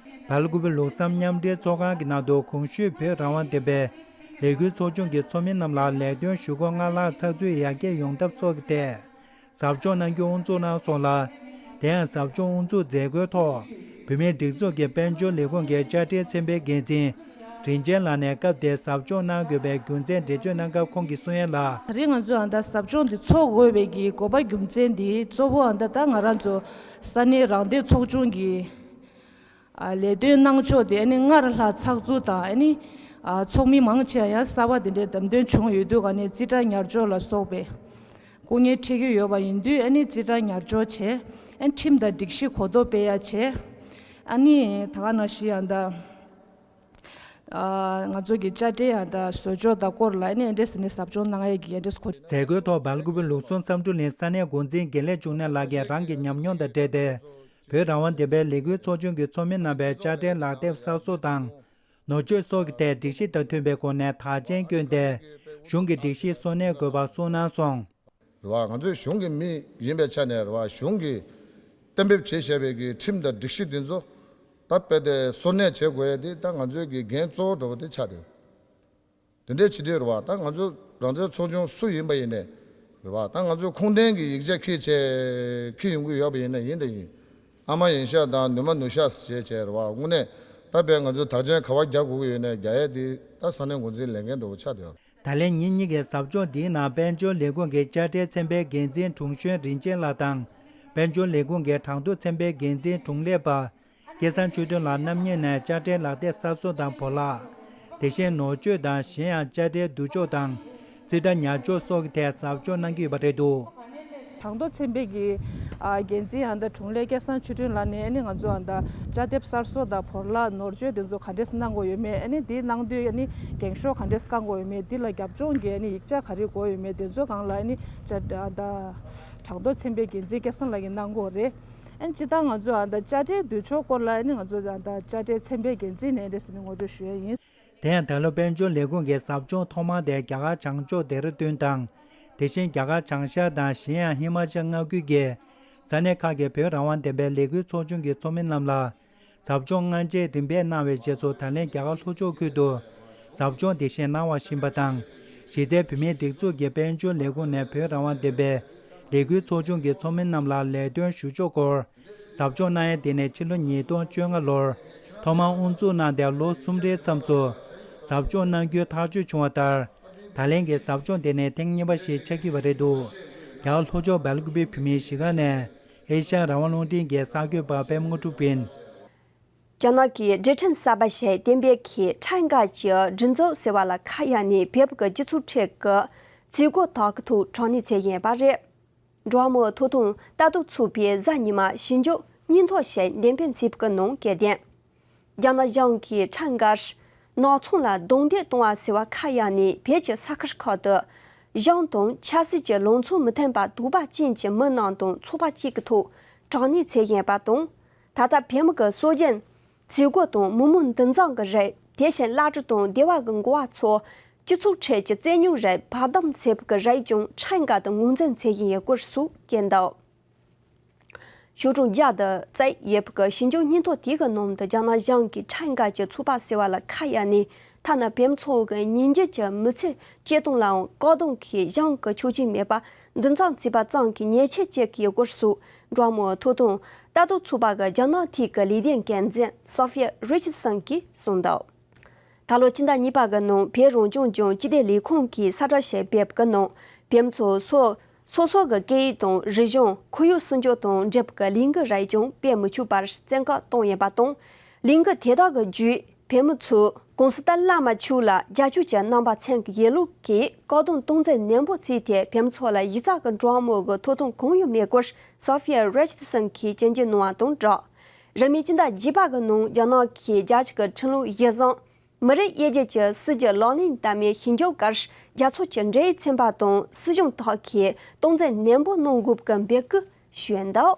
སྦེལ་ཀུ་པེ་ལུགས་བསམ་མཉམ་འབྲེལ་ཚོགས་ཁང་གི་ནང་དུ་གོང་ཞུས་བོད་རང་དབང་བདེན་པའི་ལས་འགུལ་ཚོགས་ཆུང་གི་ཚོགས་མི་རྣམས་ལ་ལས་དོན་ཞུ་སྒོ་སྔར་ལྷག་ཚགས་ཚུད་ཡར་རྒྱས་ཡོང་ཐབས་སོགས་ཀྱི་ཐད། ཟབ་སྦྱོང་གནང་རྒྱུ་དབུ་འཛུགས་གནང་སོང་ལ། དེ་ཡང་ཟབ་སྦྱོང་དབུ་འཛུགས་མཛད་སྒོའི་ཐོག་བོད་མིའི་སྒྲིག་འཛུགས་ཀྱི་དཔལ་འབྱོར་ལས་ཁུངས་ཀྱི་དཔྱ་ཁྲལ་ཚན་པའི་འགན་འཛིན་རིན་ཆེན་ལགས་ནས་སྐབས་དེར་ཟབ་སྦྱོང་གནང་དགོས་པའི་རྒྱུ་མཚན་འགྲེལ་བརྗོད་གནང་སྐབས་ཁོང་གིས་གསུང་ཡ་ལ། ད་རེས་ང་ཚོས་ཨ་ད་ཟབ་སྦྱོང་འདི་ཚོགས་དགོས་པའི་གི་དགོས་པ་རྒྱུ་མཚན་འདི་གཙོ་བོ་ཨ་ད་ད་ང་རང་ཚོ་ས་གནས་རང་བདེན་ཚོགས་ཆུང་གི་ཨ་ལས་དོན་གནང་ཕྱོགས་དེ་ཨ་ནི་སྔར་ལྷག་ཚགས་ཚུད་དང་ཨ་ནི་ཨ་ཚོགས་མི་མང་ཆེ་བ་ཡང་གསར་པ་དེ་འདྲའི་བདམས་ཐོན་བྱུང་ཡོད་དུས་ག་ནས་རྩིས་ཁྲ་ཉར་འཇོག་ལ་སོགས་པའི་སྐུ་ངལ་འཕྲད་ཀྱི་ཡོད་པ་ཡིན་དུས་ཨ་ནི་རྩིས་ཁྲ་ཉར་འཇོག་བྱས། ཨ་ནི་ཁྲིམས་དང་སྒྲིག་གཞི་གོ་རྟོགས་སྤེལ་ཡ་བྱས། ཨ་ནི་ད་ག་ནང་བཞིན་ཡང་ད་ཨ་ང་ཚོ་གི་དཔྱ་ཁྲལ་ཡང་ད་བཟོ་ཕྱོགས་དང་སྐོར་ལ་ཨ་ནི་ཨ་འདྲས་ཟེར་ནས་ཟབ་སྦྱོང་གནང་ཡ་གི་ཨ་འདྲས་གོ། མཛད་སྒོའི་ཐོག་སྦེལ་ཀུ་པེ་ལུགས་ཟུང་བསམ་གྲུབ་གླིང་ས་གནས་འགོ་འཛིན་དགེ་ལེགས་འབྱུང་གནས་ལགས་ཀྱིས་རང་གི་ཉམས་མྱོང་དང་འབྲེལ་ཏེ། བོད་རང་དབང་བདེན་པའི་ལས་འགུལ་ཚོགས་ཆུང་གི་ཚོགས་མི་རྣམ་པས་དཔྱ་ཁྲལ་ལག་དེབ་གསར་བཟོ་དང་། ནོར་བཅོས་སོགས་ཀྱི་ཐད་སྒྲིག་གཞི་དང་མཐུན་པའི་སྒོ་ནས་དག་ཆེན་བསྐྱོན་ཏེ། གཞུང་གི་སྒྲིག་གཞི་སོར་གནས་དགོས་པ་གསུངས་གནང་སོང་། རེད་བ། ང་ཚོའི་གཞུང་གི་མི་ཡིན་པའི་ཆ་ནས་རེད་བ། གཞུང་གིས་གཏན་འབེབས་བྱས་བཞག་པའི་གི་ཁྲིམས་དང་སྒྲིག་གཞི་འདི་ཚོ་ད་རྦད་དེ་སོར་གནས་བྱེད་དགོས་ཡ་དེ་ད་ང་ཚོའི་གི་འགན་གཙོ་བོ་འདྲ་བོ་དེ་ཆགས་བསྡད་ཡོད། དེ་འདྲའི་བྱེད་དུས་རེད་བ། ད་ང་ཚོ་རང་བཙན་ཚོགས་ཆུང་སུ་ཡིན་པ་ཡིན་ནའི་རེད་བ། ད་ང་ཚོ་ཁུངས་ལྡན་གྱི་ཡིག་ཆ་འཁྱེར་བྱས་འཁྱེར་ཡོང་གི་ཡོད་པ་ཡིན་ན་ཡིན་དང་ཡིན། ཨ་མ་ཡིན་ཤག་དང་ནུ་མ་ནུ་ཤག་ཟེར་བྱས་བྱས་རེད་བ། དངོས་གནས་ད་བས་ང་ཚོ་དག་ཆེན་ག་བ་རྒྱག་དགོས་ཀྱི་ཡོད་ནའི་རྒྱག་ཡས་དེ་ད་ས་གནས་འགོ་འཛིན་ལས་འགན་འདྲ་བོ་ཆགས་བསྡད་ཡོད། ད་ལན་ཉིན་གཉིས་ཀྱི་ཟབ་སྦྱོང་འདིའི་ནང་དཔལ་འབྱོར་ལས་ཁུངས་ཀྱི་དཔྱ་ཁྲལ་ཚན་པའི་འགན་འཛིན་དྲུང་གཞོན་རིན་ཆེན་ལགས་དང་། དཔལ་འབྱོར་ལས་ཁུངས་ཀྱི་གྲངས་ཐོ་ཚན་པའི་འགན་འཛིན་དྲུང་ལས་པ། སྐལ་བཟང་ཆོས་སྒྲོན་ལགས་རྣམ་གཉིས་ནས་དཔྱ་ཁྲལ་ལག་དེབ་གསར་བཟོ་དང་བོར་བརླག་དེ་བཞིན་ནོར་བཅོས་དང་གཞན་ཡང་དཔྱ་ཁྲལ་བསྡུ་ཕྱོགས་དང་རྩིས་ཁྲ་ཉར་ཕྱོགས་སོགས་ཀྱི་ཐད་ཟབ་སྦྱོང་གནང་གི་ཡོད་པ་རེད་འདུག། གྲངས་ཐོ་ཚན་པའི་གི་ཨ་འགན་འཛིན་ཨ་ད་དྲུང་ལས་སྐལ་བཟང་ཆོས་སྒྲོན་ལགས་ནས་ཨ་ནི་ང་ཚོ་ཨ་ད་དཔྱ་དེབ་གསར་བཟོ་དང་བོར་བརླག་ནོར་བཅོས་དེ་ཚོ་ག་འདྲས་གནང་དགོས་ཡོད་མེད། ཨ་ནི་དེ་གནང་དུས་ཨ་ནི་འགེངས་ཤོག་ག་འདྲས་བཀང་དགོས་ཡོད་མེད། དེ་ལ་རྒྱབ་ལྗོངས་ཀྱི་ཨ་ནི་ཡིག་ཆ་ག་རེ་དགོས་ཡོད་མེད། དེ་ཚོ་སྒང་ལ་ཨ་ནི་དཔྱ་ཨ་ད་གྲངས་ཐོ་ཚན་པའི་འགན་འཛིན་སྐལ་བཟང་ལགས་ཀྱིས་གནང་དགོས་རེད། ཨ་ནི་སྤྱིར་བཏང་ང་ཚོ་ཨ་ད་དཔྱ་ཁྲལ་བསྡུ་ཕྱོགས་སྐོར་ལ་ཨ་ནི་ང་ཚོ་ཨ་ད་དཔྱ་ཁྲལ་ཚན་པའི་འགན་འཛིན་ནས་འདྲ་ཟེར་ནས་ངོ་སྤྲོད་ཞུ་ཡ་ཡིན། དེ་ཡང་ད་ལོ་དཔལ་འབྱོར་ལས་ཁུངས་ཀྱི་ཟབ་སྦྱོང་ཐོག་མ་དེ་རྒྱ་གར་བྱང་ཕྱོགས་ལྡེ་ར་ལྡུན་དང་། དེ་བཞིན་རྒྱ་གར་བྱང་ཤར་དང་གཞན་ཡང་ཧི་མ་ཅལ་མངའ་ཁུལ་གྱི་ས་གནས་ཁག་གི་བོད་རང་དབང་བདེན་པའི་ལས་འགུལ་ཚོགས་ཆུང་གི་ཚོགས་མི་རྣམས་ལ་ཟབ་སྦྱོང་སྔ་རྗེས་རིམ་པས་གནང་བའི་རྗེས་སུ་ད་ལན་རྒྱ་གར་ལྷོ་ཕྱོགས་ཁུལ་དུ་ཟབ་སྦྱོང་དེ་བཞིན་གནང་བ་བཞིན་པ་དང་། གཞི་རྩའི་བོད་མིའི་སྒྲིག་འཛུགས་ཀྱི་དཔལ་འབྱོར་ལས་ཁུངས་ནས་བོད་རང་དབང་བདེན་པའི་ལས་འགུལ་ཚོགས་ཆུང་གི་ཚོགས་མི་རྣམས་ལ་ལས་དོན་ཞུ་ཕྱོགས་སྐོར། ཟབ་སྦྱོང་གནང་ཡ་དེ་ནས་ཕྱི་ལོ་ཉིས་སྟོང་བཅོ་ལྔ་ལོར་ཐོག་མར་དབུ་འཛུགས་གནང་སྟེ་ལོ་གསུམ་རེའི་མཚམས་སུ་ཟབ་སྦྱོང་གནང་རྒྱུའི་ཐག་གཅོད་བྱུང་བ་ལྟར། ད་ལན་གྱི་ཟབ་སྦྱོང་དེ་ནི་ཐེངས་གཉིས་པ་ཞིག་ཆགས་ཀྱི་ཡོད་པ་རེད་འདུག། རྒྱ་གར་ལྷོ་ཕྱོགས་སྦེལ་ཀུ་པེ་བོད་མིའི་གཞིས་ཀ་ནས་ཨེ་ཤ་ཡ་རང་དབང་རླུང་འཕྲིན་གྱི་གསར་འགོད་པ་པད་མ་དངོས་གྲུབ་ཡིན། རྒྱ་ནག་གི་སྒྲིལ་ཁྲིམས་གསར་པ་ཞིག་གཏན་འབེབས་ཀྱིས་ཁྲལ་འགལ་གྱི་སྒྲིག་འཛུགས་ཟེར་བ་ལ་ཁ་གཡར་ནས་བོད་ཀྱི་སྤྱི་ཚོགས་ཁྲོད་ཀྱི་རྩིས་སྒོ་དག་གི་ཐོག་དྲག་གནོན་བྱས་ཡོད་པ་རེད། འགྲོ་བ་མིའི་ཐོབ་ཐང་ལྟ་རྟོག་ཚོགས་པས་གཟའ་ཉི་མ་ཞིབ་འཇུག་སྙན་ཐོ་ཞིག་འདེམས་སྤེལ་བྱས་པའི་ནང་གསལ་བསྟན། རྒྱ་ནག་གཞུང་གིས་ཁྲལ་འགལ་ནག་ཚོང་ལ་རྡུང་རྡེག་གཏོང་བ་ཟེར་བ་ཁ་གཡར་ནས་བོད་ཀྱི་ས་ཁུལ་ཁག་ཏུ་གཞུང་དང་ཆབ་སྲིད་ཀྱི་ལངས་ཕྱོགས་མི་མཐུན་པ་དོགས་པ་ཅན་གྱི་མི་རྣམས་དང་ཚོགས་པ་བཅས་ཀྱི་ཐོག་དྲག་གནོན་བྱས་ཡོད་པ་དང་། ད་ལྟ་བོད་མི་གི་སྲོལ་རྒྱུན་རྩིས་སྒོ་དང་མི་མང་འདུ་འཛོམས་ཀྱི་རིགས། དེ་བཞིན་བླ་སྤྲུལ་དང་སྡེ་བ་གི་འགོ་བ་ཚོ་སྤྱི་ཚོགས་ཁྲོད་ཀྱི་རྩོད་རྙོག་རིགས་བར་འདུམ་བྱེད་པའི་རིགས་ཀྱང་ཁྲལ་འགལ་དུ་ངོས་འཛིན་བྱེད་བཞིན་ཡོད་སྐོར་སོགས་བཀོད་འདུག། ཤོག་གྲངས་བརྒྱ་དུ་བརྩིས་ཡོད་པའི་ཞིབ་འཇུག་སྙན་ཐོ་དེ་གི་ནང་དུ་རྒྱ་ནག་གཞུང་གིས་ཁྲལ་འགལ་གྱི་ཚོགས་པ་ཟེར་བ་ལ་ཁ་གཡར་ནས། ཐ་ན་བོད་མི་ཚོ་གི་ཉིན་རྒྱུན་གྱི་མི་ཚེ་སྐྱེལ་གཏོང་ལའང་བཀག་སྡོམ་གྱི་གཞུང་གི་ཆོག་མཆན་མེད་པར་འདུ་འཛོམས་བྱས་པ་ཙམ་གྱིས་ཉེས་ཆད་གཅོད་ཀྱི་ཡོད་སྐོར་སོགས། འགྲོ་བ་མིའི་ཐོབ་ཐང་ལྟ་རྟོག་ཚོགས་པ་གི་རྒྱ་ནག་ཐད་ཀྱི་ལས་དོན་འགན་འཛིན་སོ་ཧྥི་ཡ་རི་ཆར་སན་གྱིས་གསུངས་འདུག། ད་ལོ་སྤྱི་ཟླ་གཉིས་པ་གི་ནང་བོད་རང་སྐྱོང་ལྗོངས་སྤྱི་བདེ་ལས་ཁུངས་ཀྱིས་གསལ་བསྒྲགས་ཤིག་སྤེལ་བའི་ནང་། བོད་མི་ཚོ་སོ་སོ་སོ་གི་སྐད་ཡིག་དང་རིག་གཞུང་ཁོར་ཡུག་སྲུང་སྐྱོབ་དང་འབྲེལ་བའི་ལས་འགུལ་རིགས་ཀྱང་སྤེལ་མི་ཆོག་པར་བཙན་བཀག་བཏང་ཡོད་པ་དང་། ལས་འགུལ་དེ་དག་གི་བརྒྱུད་བོད་མི་ཚོས་གོང་ས་ཏཱ་ལའི་བླ་མ་མཆོག་ལ་རྒྱབ་སྐྱོར་གྱི་རྣམ་པ་མཚོན་གྱི་ཡོད་ལུགས་ཀྱི་བཀག་སྡོམ་གཏོང་འཛིན་ནན་པོ་བྱས་ཏེ། བོད་མི་ཚོ་ལ་གཞི་རྩ་གི་འགྲོ་བ་མིའི་གི་ཐོབ་ཐང་གང་ཡང་མེད་སྐོར་སོ་ཧྥི་ཡ་རི་ཆར་སན་གྱིས་སྐྱོན་བརྗོད་གནང་བ་དང་སྦྲགས། རིང་མིན་སྤྱི་ཟླ་བརྒྱད་པ་གི་ནང་རྒྱ་ནག་གི་རྒྱ་ཆེ་གི་ཁྲིམས་ལུགས་གཞི་བཟུང་། མི་རིགས་དབྱེ་འབྱེད་ཀྱི་སྲིད་ཇུས་ལག་ལེན་བསྟར་མའི་ཞི་འཇགས་སྐོར་རྒྱལ་ཚོགས་ཀྱི་འབྲེལ་ཡོད་ཚན་པ་དང་སྲིད་གཞུང་དག་གིས་སྟངས་འཛིན་ནན་པོ་གནང་དགོས་ཀྱི་འབོད་སྐུལ་ཞུས་འདུག་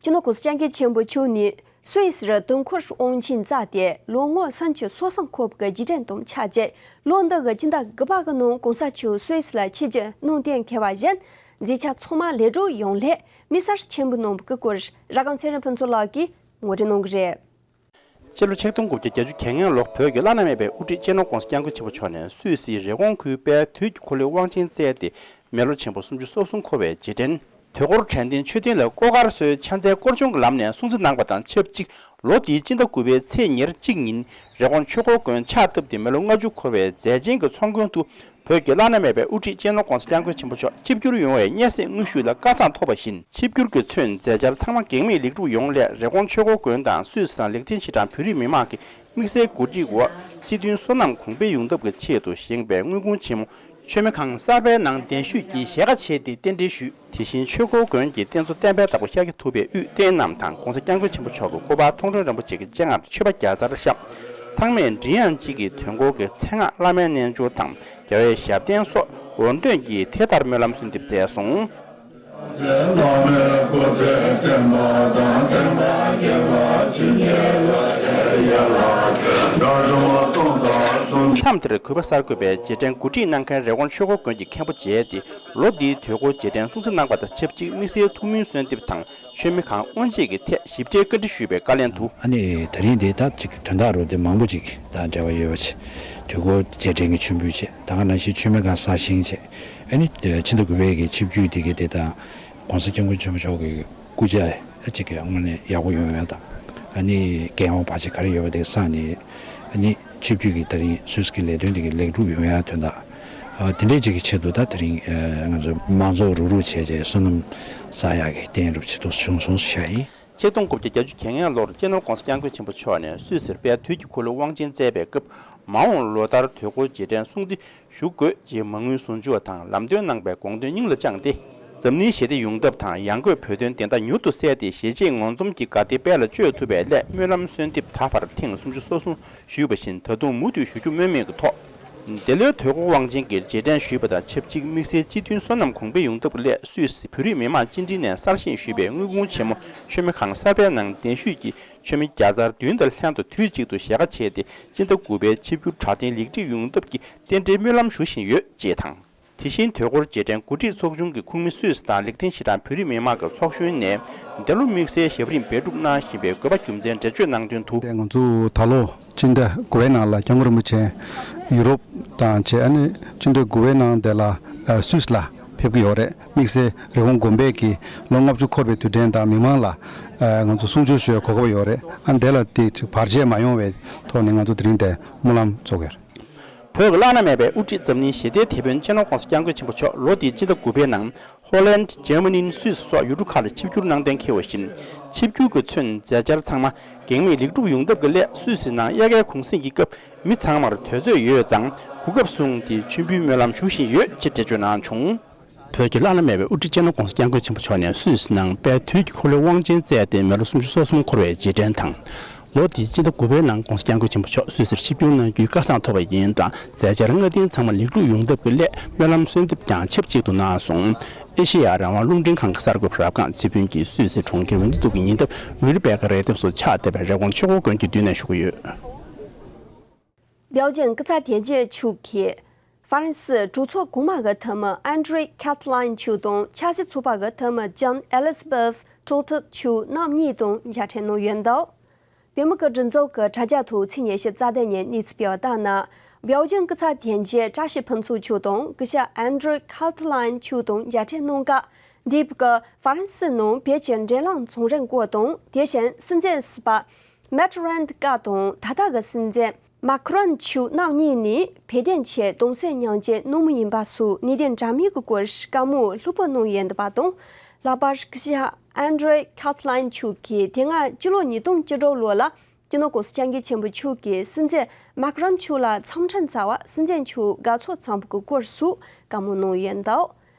སྤྱི་ནོར་༸གོང་ས་༸སྐྱབས་མགོན་ཆེན་པོ་མཆོག་ནས་སུད་སིར་དུས་འཁོར་དབང་ཆེན་བསྩལ་ཏེ་ལོ་ངོ་སུམ་ཅུ་སོ་གསུམ་འཁོར་བའི་རྗེས་དྲན་དང་ཆབས་ཅིག་ལོ་འདི་གི་སྤྱི་ཟླ་དགུ་པ་གི་ནང་༸གོང་ས་མཆོག་སུད་སི་ལ་ཆིབས་བསྒྱུར་གནང་གཏན་འཁེལ་བ་བཞིན་མཛད་འཆར་ཚང་མ་ལེགས་གྲུབ་ཡོང་སླད་དམིགས་བསལ་ཆེན་པོ་གནང་བའི་སྐོར་ར་སྒམ་ཚེ་རིང་ཕུན་ཚོགས་ལགས་ཀྱིས་ངོ་སྤྲོད་གནང་གི་རེད། སྤྱི་ལོ་ཆིག་སྟོང་དགུ་བརྒྱ་བརྒྱད་ཅུ་གྱ་ལྔ་ལོར་བོད་ཀྱི་བླ་ན་མེད་པའི་དབུ་ཁྲིད་སྤྱི་ནོར་༸གོང་ས་༸སྐྱབས་མགོན་ཆེན་པོ་མཆོག་ནས་སུད་སིའི་རི་ཀོན་ཁུལ་དཔལ་དུས་ཀྱི་འཁོར་ལོའི་དབང་ཆེན་བསྩལ་ཏེ་མེ་ལོ་ཆེན་པོ་སུམ་ཅུ་སོ་གསུམ་འཁོར་བའི་རྗེས་དྲན། དུས་འཁོར་དྲན་རྟེན་མཆོད་རྟེན་ལ་སྐུ་མཁར་སོགས་ཕྱག་འཚལ་སྐོར་སྦྱོང་གི་ལམ་ནས་སྲུང་བརྩི་གནང་བ་དང་ཆབས་ཅིག་ལོ་འདིའི་སྤྱི་ཟླ་དགུ་པའི་ཚེས་ཉེར་གཅིག་ཉིན་རི་ཀོན་ཆོས་འཁོར་དགོན་ཕྱག་བཏབ་སྟེ་མི་ལོ་ལྔ་བཅུ་འཁོར་བའི་མཛད་ཆེན་གྱི་ཚོགས་མགོན་དུ་བོད་ཀྱི་བླ་ན་མེད་པའི་དབུ་ཁྲིད་སྤྱི་ནོར་༸གོང་ས་༸སྐྱབས་མགོན་ཆེན་པོ་མཆོག་ཆིབས་བསྒྱུར་ཡོང་བའི་སྙན་སེང་དངོས་ཞུས་ལ་བཀའ་བཟང་ཐོབ་པ་བཞིན་ཆིབས་བསྒྱུར་གྱི་ཚུན་མཛད་འཆར་ཚང་མ་གེགས་མེད་ལེགས་གྲུབ་ཡོང་སླད་རི་ཀོན་ཆོས་འཁོར་དགོན་དང་སུད་སི་དང་ལེགས་ལྡན་ཕྱི་འབྲང་བོད་རིགས་མི་མང་གི་དམིགས་བསལ་གོ་སྒྲིག་འོག་སྤྱི་མཐུན་སོ་ནམ་གོང་འཕེལ་ཡོང་ཐབས་ཀྱི་ཆེད་དུ་བཞེངས་པའི་དངུལ་ཁང་ཆེན་མོ་མཆོད་མེ་ཁང་གསར་པའི་ནང་གདན་ཞུས་ཀྱིས་ཞལ་ཁ་ཕྱེ་སྟེ་རྟེན་འབྲེལ་ཞུས། དེ་བཞིན་ཆོས་འཁོར་དགོན་གྱི་རྟེན་གཙོ་བསྟན་པའི་བདག་པོ་ཤཱཀྱ་ཐུབ་པའི་དབུས་རྟེན་རྣམས་དང་༸གོང་ས་༸སྐྱབས་མགོན་ཆེན་པོ་མཆོག་གི་སྐུ་པར་མཐོང་གྲོལ་རིན་པོ་ཆེ་གི་སྤྱན་སྔར་མཆོད་པ་བརྒྱ་རྩར་བཤམས། ཚང་མས་མགྲིན་དབྱངས་གཅིག་གིས་དོན་འཁོར་གྱི་མཚན་སྔགས་བླ་མའི་རྣལ་འབྱོར་དང་རྒྱལ་བའི་ཞབས་བརྟན་སོགས་འོར་འདོན་གྱིས་དེ་ལྟར་སྨོན་ལམ་གསོལ་འདེབས་མཛད་སོང་། མཚམས་དེར་གུས་པ་གསར་འགོད་པས་རྗེས་དྲན་གོ་སྒྲིག་གནང་མཁན་རི་ཀོན་ཆོས་འཁོར་དགོན་གྱི་མཁན་པོ་མཇལ་ཏེ། ལོ་འདིའི་དུས་འཁོར་རྗེས་དྲན་སྲུང་བརྩི་གནང་བ་དང་ཆབས་ཅིག་དམིགས་བསལ་ཐུགས་སྨོན་གསོལ་འདེབས་དང་མཆོད་མེ་ཁང་དབུ་འབྱེད་ཀྱི་ཐད་ཞིབ་ཕྲའི་བཀའ་འདྲི་ཞུས་པའི་བཀའ་ལན་དུ། ཨ་ནི་ད་རིང་འདི་ད་ཅིག་དོན་དག་རོ་དེ་མང་པོ་ཅིག་དང་འབྲེལ་བ་ཡོད་པ་བྱས། དུས་འཁོར་རྗེས་དྲན་གྱི་མཆོད་འབུལ་བྱས། ད་ག་ནང་བཞིན་མཆོད་མེ་ཁང་གསར་བཞེངས་བྱས། ཨ་ནི་ཕྱི་ཟླ་དགུ་པའི་གི་ཆིབས་བསྒྱུར་དེ་གའི་དེ་དང་༸གོང་ས་༸སྐྱབས་མགོན་ཆེན་པོ་མཆོག་གི་སྐུ་ཕྱྭ་ཅིག་གི་དངོས་གནས་ཡག་པོ་ཡོང་ཡ་དང་། ཨ་ནི་རྒྱལ་ཡོངས་བར་ཆད་ག་རེ་ཡོད་པ་དེ་སངས་ནས། ཨ་ནི་ཆིབས་བསྒྱུར་གྱི་ད་རིང་སུད་སི་གི་ལས་དོན་དེ་གའི་ལེགས་གྲུབ་ཡོང་ཡ་དོན་དག་ཨ་དེ་འདྲའི་ཅིག་གི་ཆེད་དུ་ད་དེ་རིང་ཨ་ང་ཚོ་མང་ཚོགས་རུག་རུག་བྱས་རྗེས་བསོད་ནམས་བསགས་ཡག་གི་རྟེན་རུ་ཆེད་དུ་བྱུང་སོང་ཟེར་བྱ་ཡིན། ཆིག་སྟོང་དགུ་བརྒྱ་བརྒྱད་ཅུ་གྱ་ལྔ་ལོར་སྤྱི་ནོར་༸གོང་ས་༸སྐྱབས་མགོན་ཆེན་པོ་མཆོག་ནས་སུད་སིར་དཔལ་དུས་ཀྱི་འཁོར་ལོའི་དབང་ཆེན་བསྩལ་བའི་སྐབས། མ་འོངས་ལོ་ལྟར་དུས་འཁོར་རྗེས་དྲན་སྲུང་བརྩི་ཞུ་དགོས་ཅེས་མ་དངུལ་ཟུར་འཇོག་དང་ལམ་སྟོན་གནང་པའི་དགོངས་དོན་སྙིང་ལ་བཅངས་ཏེ། འཛམ་གླིང་ཞི་བདེ་ཡོང་ཐབས་དང་ཡང་སྒོས་བོད་དོན་བདེན་མཐའ་མྱུར་དུ་གསལ་ཏེ་གཞིས་བྱེས་ངོ་འཛོམས་ཀྱི་དགའ་བདེ་དཔལ་ལ་སྤྱོད་ཐུབ་པའི་སླད་སྨོན་ལམ་གསོལ་འདེབས་ད་བར་ཐེངས་སུམ་ཅུ་སོ་གསུམ་ཞུས་པ་བཞིན་ད་དུང་མུ་མཐུད་ཞུ་རྒྱུ་སྨོས་མེད་ཀྱི་ཐོག་འདི་ལོའི་དུས་འཁོར་དབང་ཆེན་གྱི་རྗེས་དྲན་ཞུས་པ་དང་ཆབས་ཅིག་དམིགས་བསལ་སྤྱི་མཐུན་སོ་ནམ་གོང་འཕེལ་ཡོང་ཐབས་ཀྱི་སླད་སུད་སི་བོད་རིགས་མི་མང་སྤྱི་འཐུས་ནས་གསར་བཞེངས་ཞུས་པའི་དངུལ་ཁང་ཆེན་མོ་མཆོད་མེ་ཁང་གསར་པའི་ནང་གདན་ཞུས་ཀྱིས་མཆོད་མེ་བརྒྱ་རྩར་མདུན་དང་ལྷན་དུ་དུས་གཅིག་ཏུ་ཞལ་ཁ་ཕྱེ་སྟེ་སྤྱི་ཟླ་དགུ་པའི་ཆིབས་བསྒྱུར་དྲ་ཐེངས་ལེགས་གྲུབ་ཡོང་ཐབས་ཀྱི་རྟེན་འབྲེལ་སྨོན་ལམ་ཞུ་བཞིན་ཡོད་ཅེས་དང་། དེ་བཞིན་དུས་འཁོར་རྗེས་དྲན་གོ་སྒྲིག་ཚོགས་ཆུང་གི་ཁོངས་མི་སུད་སི་དང་ལེགས་ལྡན་ཕྱི་དྲང་བོད་རིགས་མི་མང་གི་ཚོགས་གཞོན་ནས་འདི་ལོ་དམིགས་བསལ་ཞབས་རིམ་འབད་སྒྲུབ་གནང་བཞིན་པའི་དགོས་པ་རྒྱུ་མཚན་འགྲེལ་བརྗོད་གནང་དོན་དུ། ང་ཚོ་ད་ལོ་སྤྱི་ཟླ་དགུ་པའི་ནང་ལ་སྐྱབས་མགོན་རིན་པོ་ཆེ་ཡུ་རོབ་དང་བཅས་ཨ་ནི་སྤྱི་ཟླ་དགུ་པའི་ནང་དེ་ལ་སུད་སི་ལ་ཕེབས་ཀྱི་ཡོད་རེད། དམིགས་བསལ་རི་ཀོན་དགོན་པའི་གི་ལོ་ལྔ་བཅུ་འཁོར་བའི་དུས་དྲན་དང་མི་མང་ལ་ང་ཚོ་གསུང་ཆོས་ཞུ་བའི་གོ་སྐབས་ཡོད་རེད། ཨ་འདི་ལ་དེ་ཅིག་བར་ཆད་མ་ཡོང་བའི་ཐོག་ནས་ང་ཚོ་དེ་རིང་དེ་སྨོན་ལམ་རྫོགས་ཀྱི་རེད། བོད་ཀྱི་བླ་ན་མེད་པའི་དབུ་ཁྲིད་འཛམ་གླིང་ཞི་བདེའི་དེད་དཔོན་སྤྱི་ནོར་༸གོང་ས་༸སྐྱབས་མགོན་ཆེན་པོ་མཆོག་ལོ་འདིའི་སྤྱི་ཟླ་དགུ་པའི་ནང་ཧོ་ལན། འཇར་མ་ནི། སུད་སི་སོགས་ཡུལ་གྲུ་ཁག་ལ་ཆིབས་བསྒྱུར་གནང་གཏན་འཁེལ་བ་བཞིན། ཆིབས་བསྒྱུར་གྱི་ཚུན་མཛད་འཆར་ཚང་མ་གེགས་མེད་ལེགས་གྲུབ་ཡོང་ཐབས་ཀྱི་སླད་སུད་སི་ནང་དབྱར་ཁའི་གུང་གསེང་གི་སྐབས་མི་ཚང་མར་དུས་ཚོད་ཡོད་ཙང་གོ་སྐབས་བཟུང་སྟེ་མཆོད་འབུལ་སྨོན་ལམ་ཞུ་བཞིན་ཡོད་ཅེས་འགྲེལ་བརྗོད་གནང་བྱུང་། བོད་ཀྱི་བླ་ན་མེད་པའི་དབུ་ཁྲིད་སྤྱི་ནོར་༸གོང་ས་༸སྐྱབས་མགོན་ཆེན་པོ་མཆོག་ནས་སུད་སི་ནང་དཔལ་དུས་ཀྱི་འཁོར་ལོའི་དབང་ཆེན་བསྩལ་ཏེ་མི་ལོ་སུམ་ཅུ་སོ་གསུམ་འཁོར་བའི་རྗེས་དྲན་དང་། ལོ་འདིའི་སྤྱི་ཟླ་དགུ་པའི་ནང་༸གོང་ས་༸སྐྱབས་མགོན་ཆེན་པོ་མཆོག་སུད་སིར་ཆིབས་བསྒྱུར་གནང་རྒྱུའི་བཀའ་བཟང་ཐོབ་པ་ཡིན་དང་། མཛད་འཆར་སྔ་རྟིང་ཚང་མ་ལེགས་གྲུབ་ཡོང་ཐབས་ཀྱི་སླད་སྨོན་ལམ་གསོལ་འདེབས་ཀྱང་ཆབས་ཅིག་ཏུ་གནང་སོང་། ཨེ་ཤེ་ཡ་རང་དབང་རླུང་འཕྲིན་ཁང་གི་གསར་འགོད་པ་རབ་སྒང་ཚེ་ཕུན་གྱིས་སུད་སི་གྲོང་ཁྱེར་ཝིན་ཏི་ཏུག་གི་ཉེ་འདབས་ཝིར་པེ་ཀ་རི་ལྡེབས་སུ་ཆགས་བསྡད་པའི་རི་ཀོན་ཆོས་འཁོར་དགོན་གྱི་མདུན་ནས་ཞུ་གི་ཡོད། སྦེལ་ཇམ་སྐུ་ཚབ་དོན་གཅོད་མཆོག་གིས་ཧྥ་རན་སིའི་གྲོས་ཚོགས་གོང་མ་གི་འཐུས་མི་ཨན་ཌྲེ་ཁ་ཐི་ལན་མཆོག་དང་ཆབ་སྲིད་ཚོགས་པ་གི་འཐུས་མི་ལྕམ་ཨེ་ལི་ཛ་བེ་ཐི་ཊོ་ཊི་མཆོག་རྣམ་གཉིས་དང་མཇལ་འཕྲད་གནང་ཡོད་འདུག་བོད་མི་གི་སྒྲིག་འཛུགས་ཀྱི་དྲ་རྒྱ་ཐོག་ཚེས་ཉི་ཤུ་རྩ་བདུན་ཉིན་གནས་ཚུལ་སྤེལ་བ་ལྟར་ན། སྦེལ་ཇམ་སྐུ་ཚབ་དོན་གཅོད་བཀྲ་ཤིས་ཕུན་ཚོགས་མཆོག་དང་སྐུ་ཞབས་ཨན་ཌྲེ་ཁ་ཐི་ལན་མཆོག་དང་མཇལ་འཕྲད་གནང་སྐབས། འདས་པའི་ཧྥ་རན་སིའི་ནང་བོད་ཀྱི་འབྲེལ་ལམ་བཟང་རིམ་སྐོར་དང་། དེ་བཞིན་སྲིད་འཛིན་ཟུར་པ་མེ་ཊི་རན་ཌི་སྐབས་དང་ད་ལྟ་གི་སྲིད་འཛིན་མཱ་ཁི་རོན་མཆོག་རྣམ་གཉིས་ནས་བོད་དོན་ཆེད་གདུང་སེམས་མཉམ་སྐྱེད་གནང་མུས་ཡིན་པ་སོགས་གནད་དོན་འདྲ་མིན་གྱི་སྐོར་བཀའ་མོལ་ལྷུག་པོ་གནང་ཡོད་འདུག་པ་དང་། ལྷག་པར་སྐུ་ཞབས་ཨན་ཌྲེ་ཁ་ཐི་ལན་མཆོག་གིས་དེ་སྔ་སྤྱི་ལོ་ཉིས་སྟོང་བཅུ་དྲུག་ལོ་ལ་སྤྱི་ནོར་༸གོང་ས་༸སྐྱབས་མགོན་ཆེན་པོ་མཆོག་གིས་སྲིད་འཛིན་མཱ་ཁི་རོན་མཆོག་ལ་འཚམས་འདྲི་བསྩལ་བ་སྲིད་འཛིན་མཆོག་དགའ་ཚོར་བྱུང་བའི་སྐོར་སོགས་བཀའ་མོལ་གནང་ཡོད་འདུག་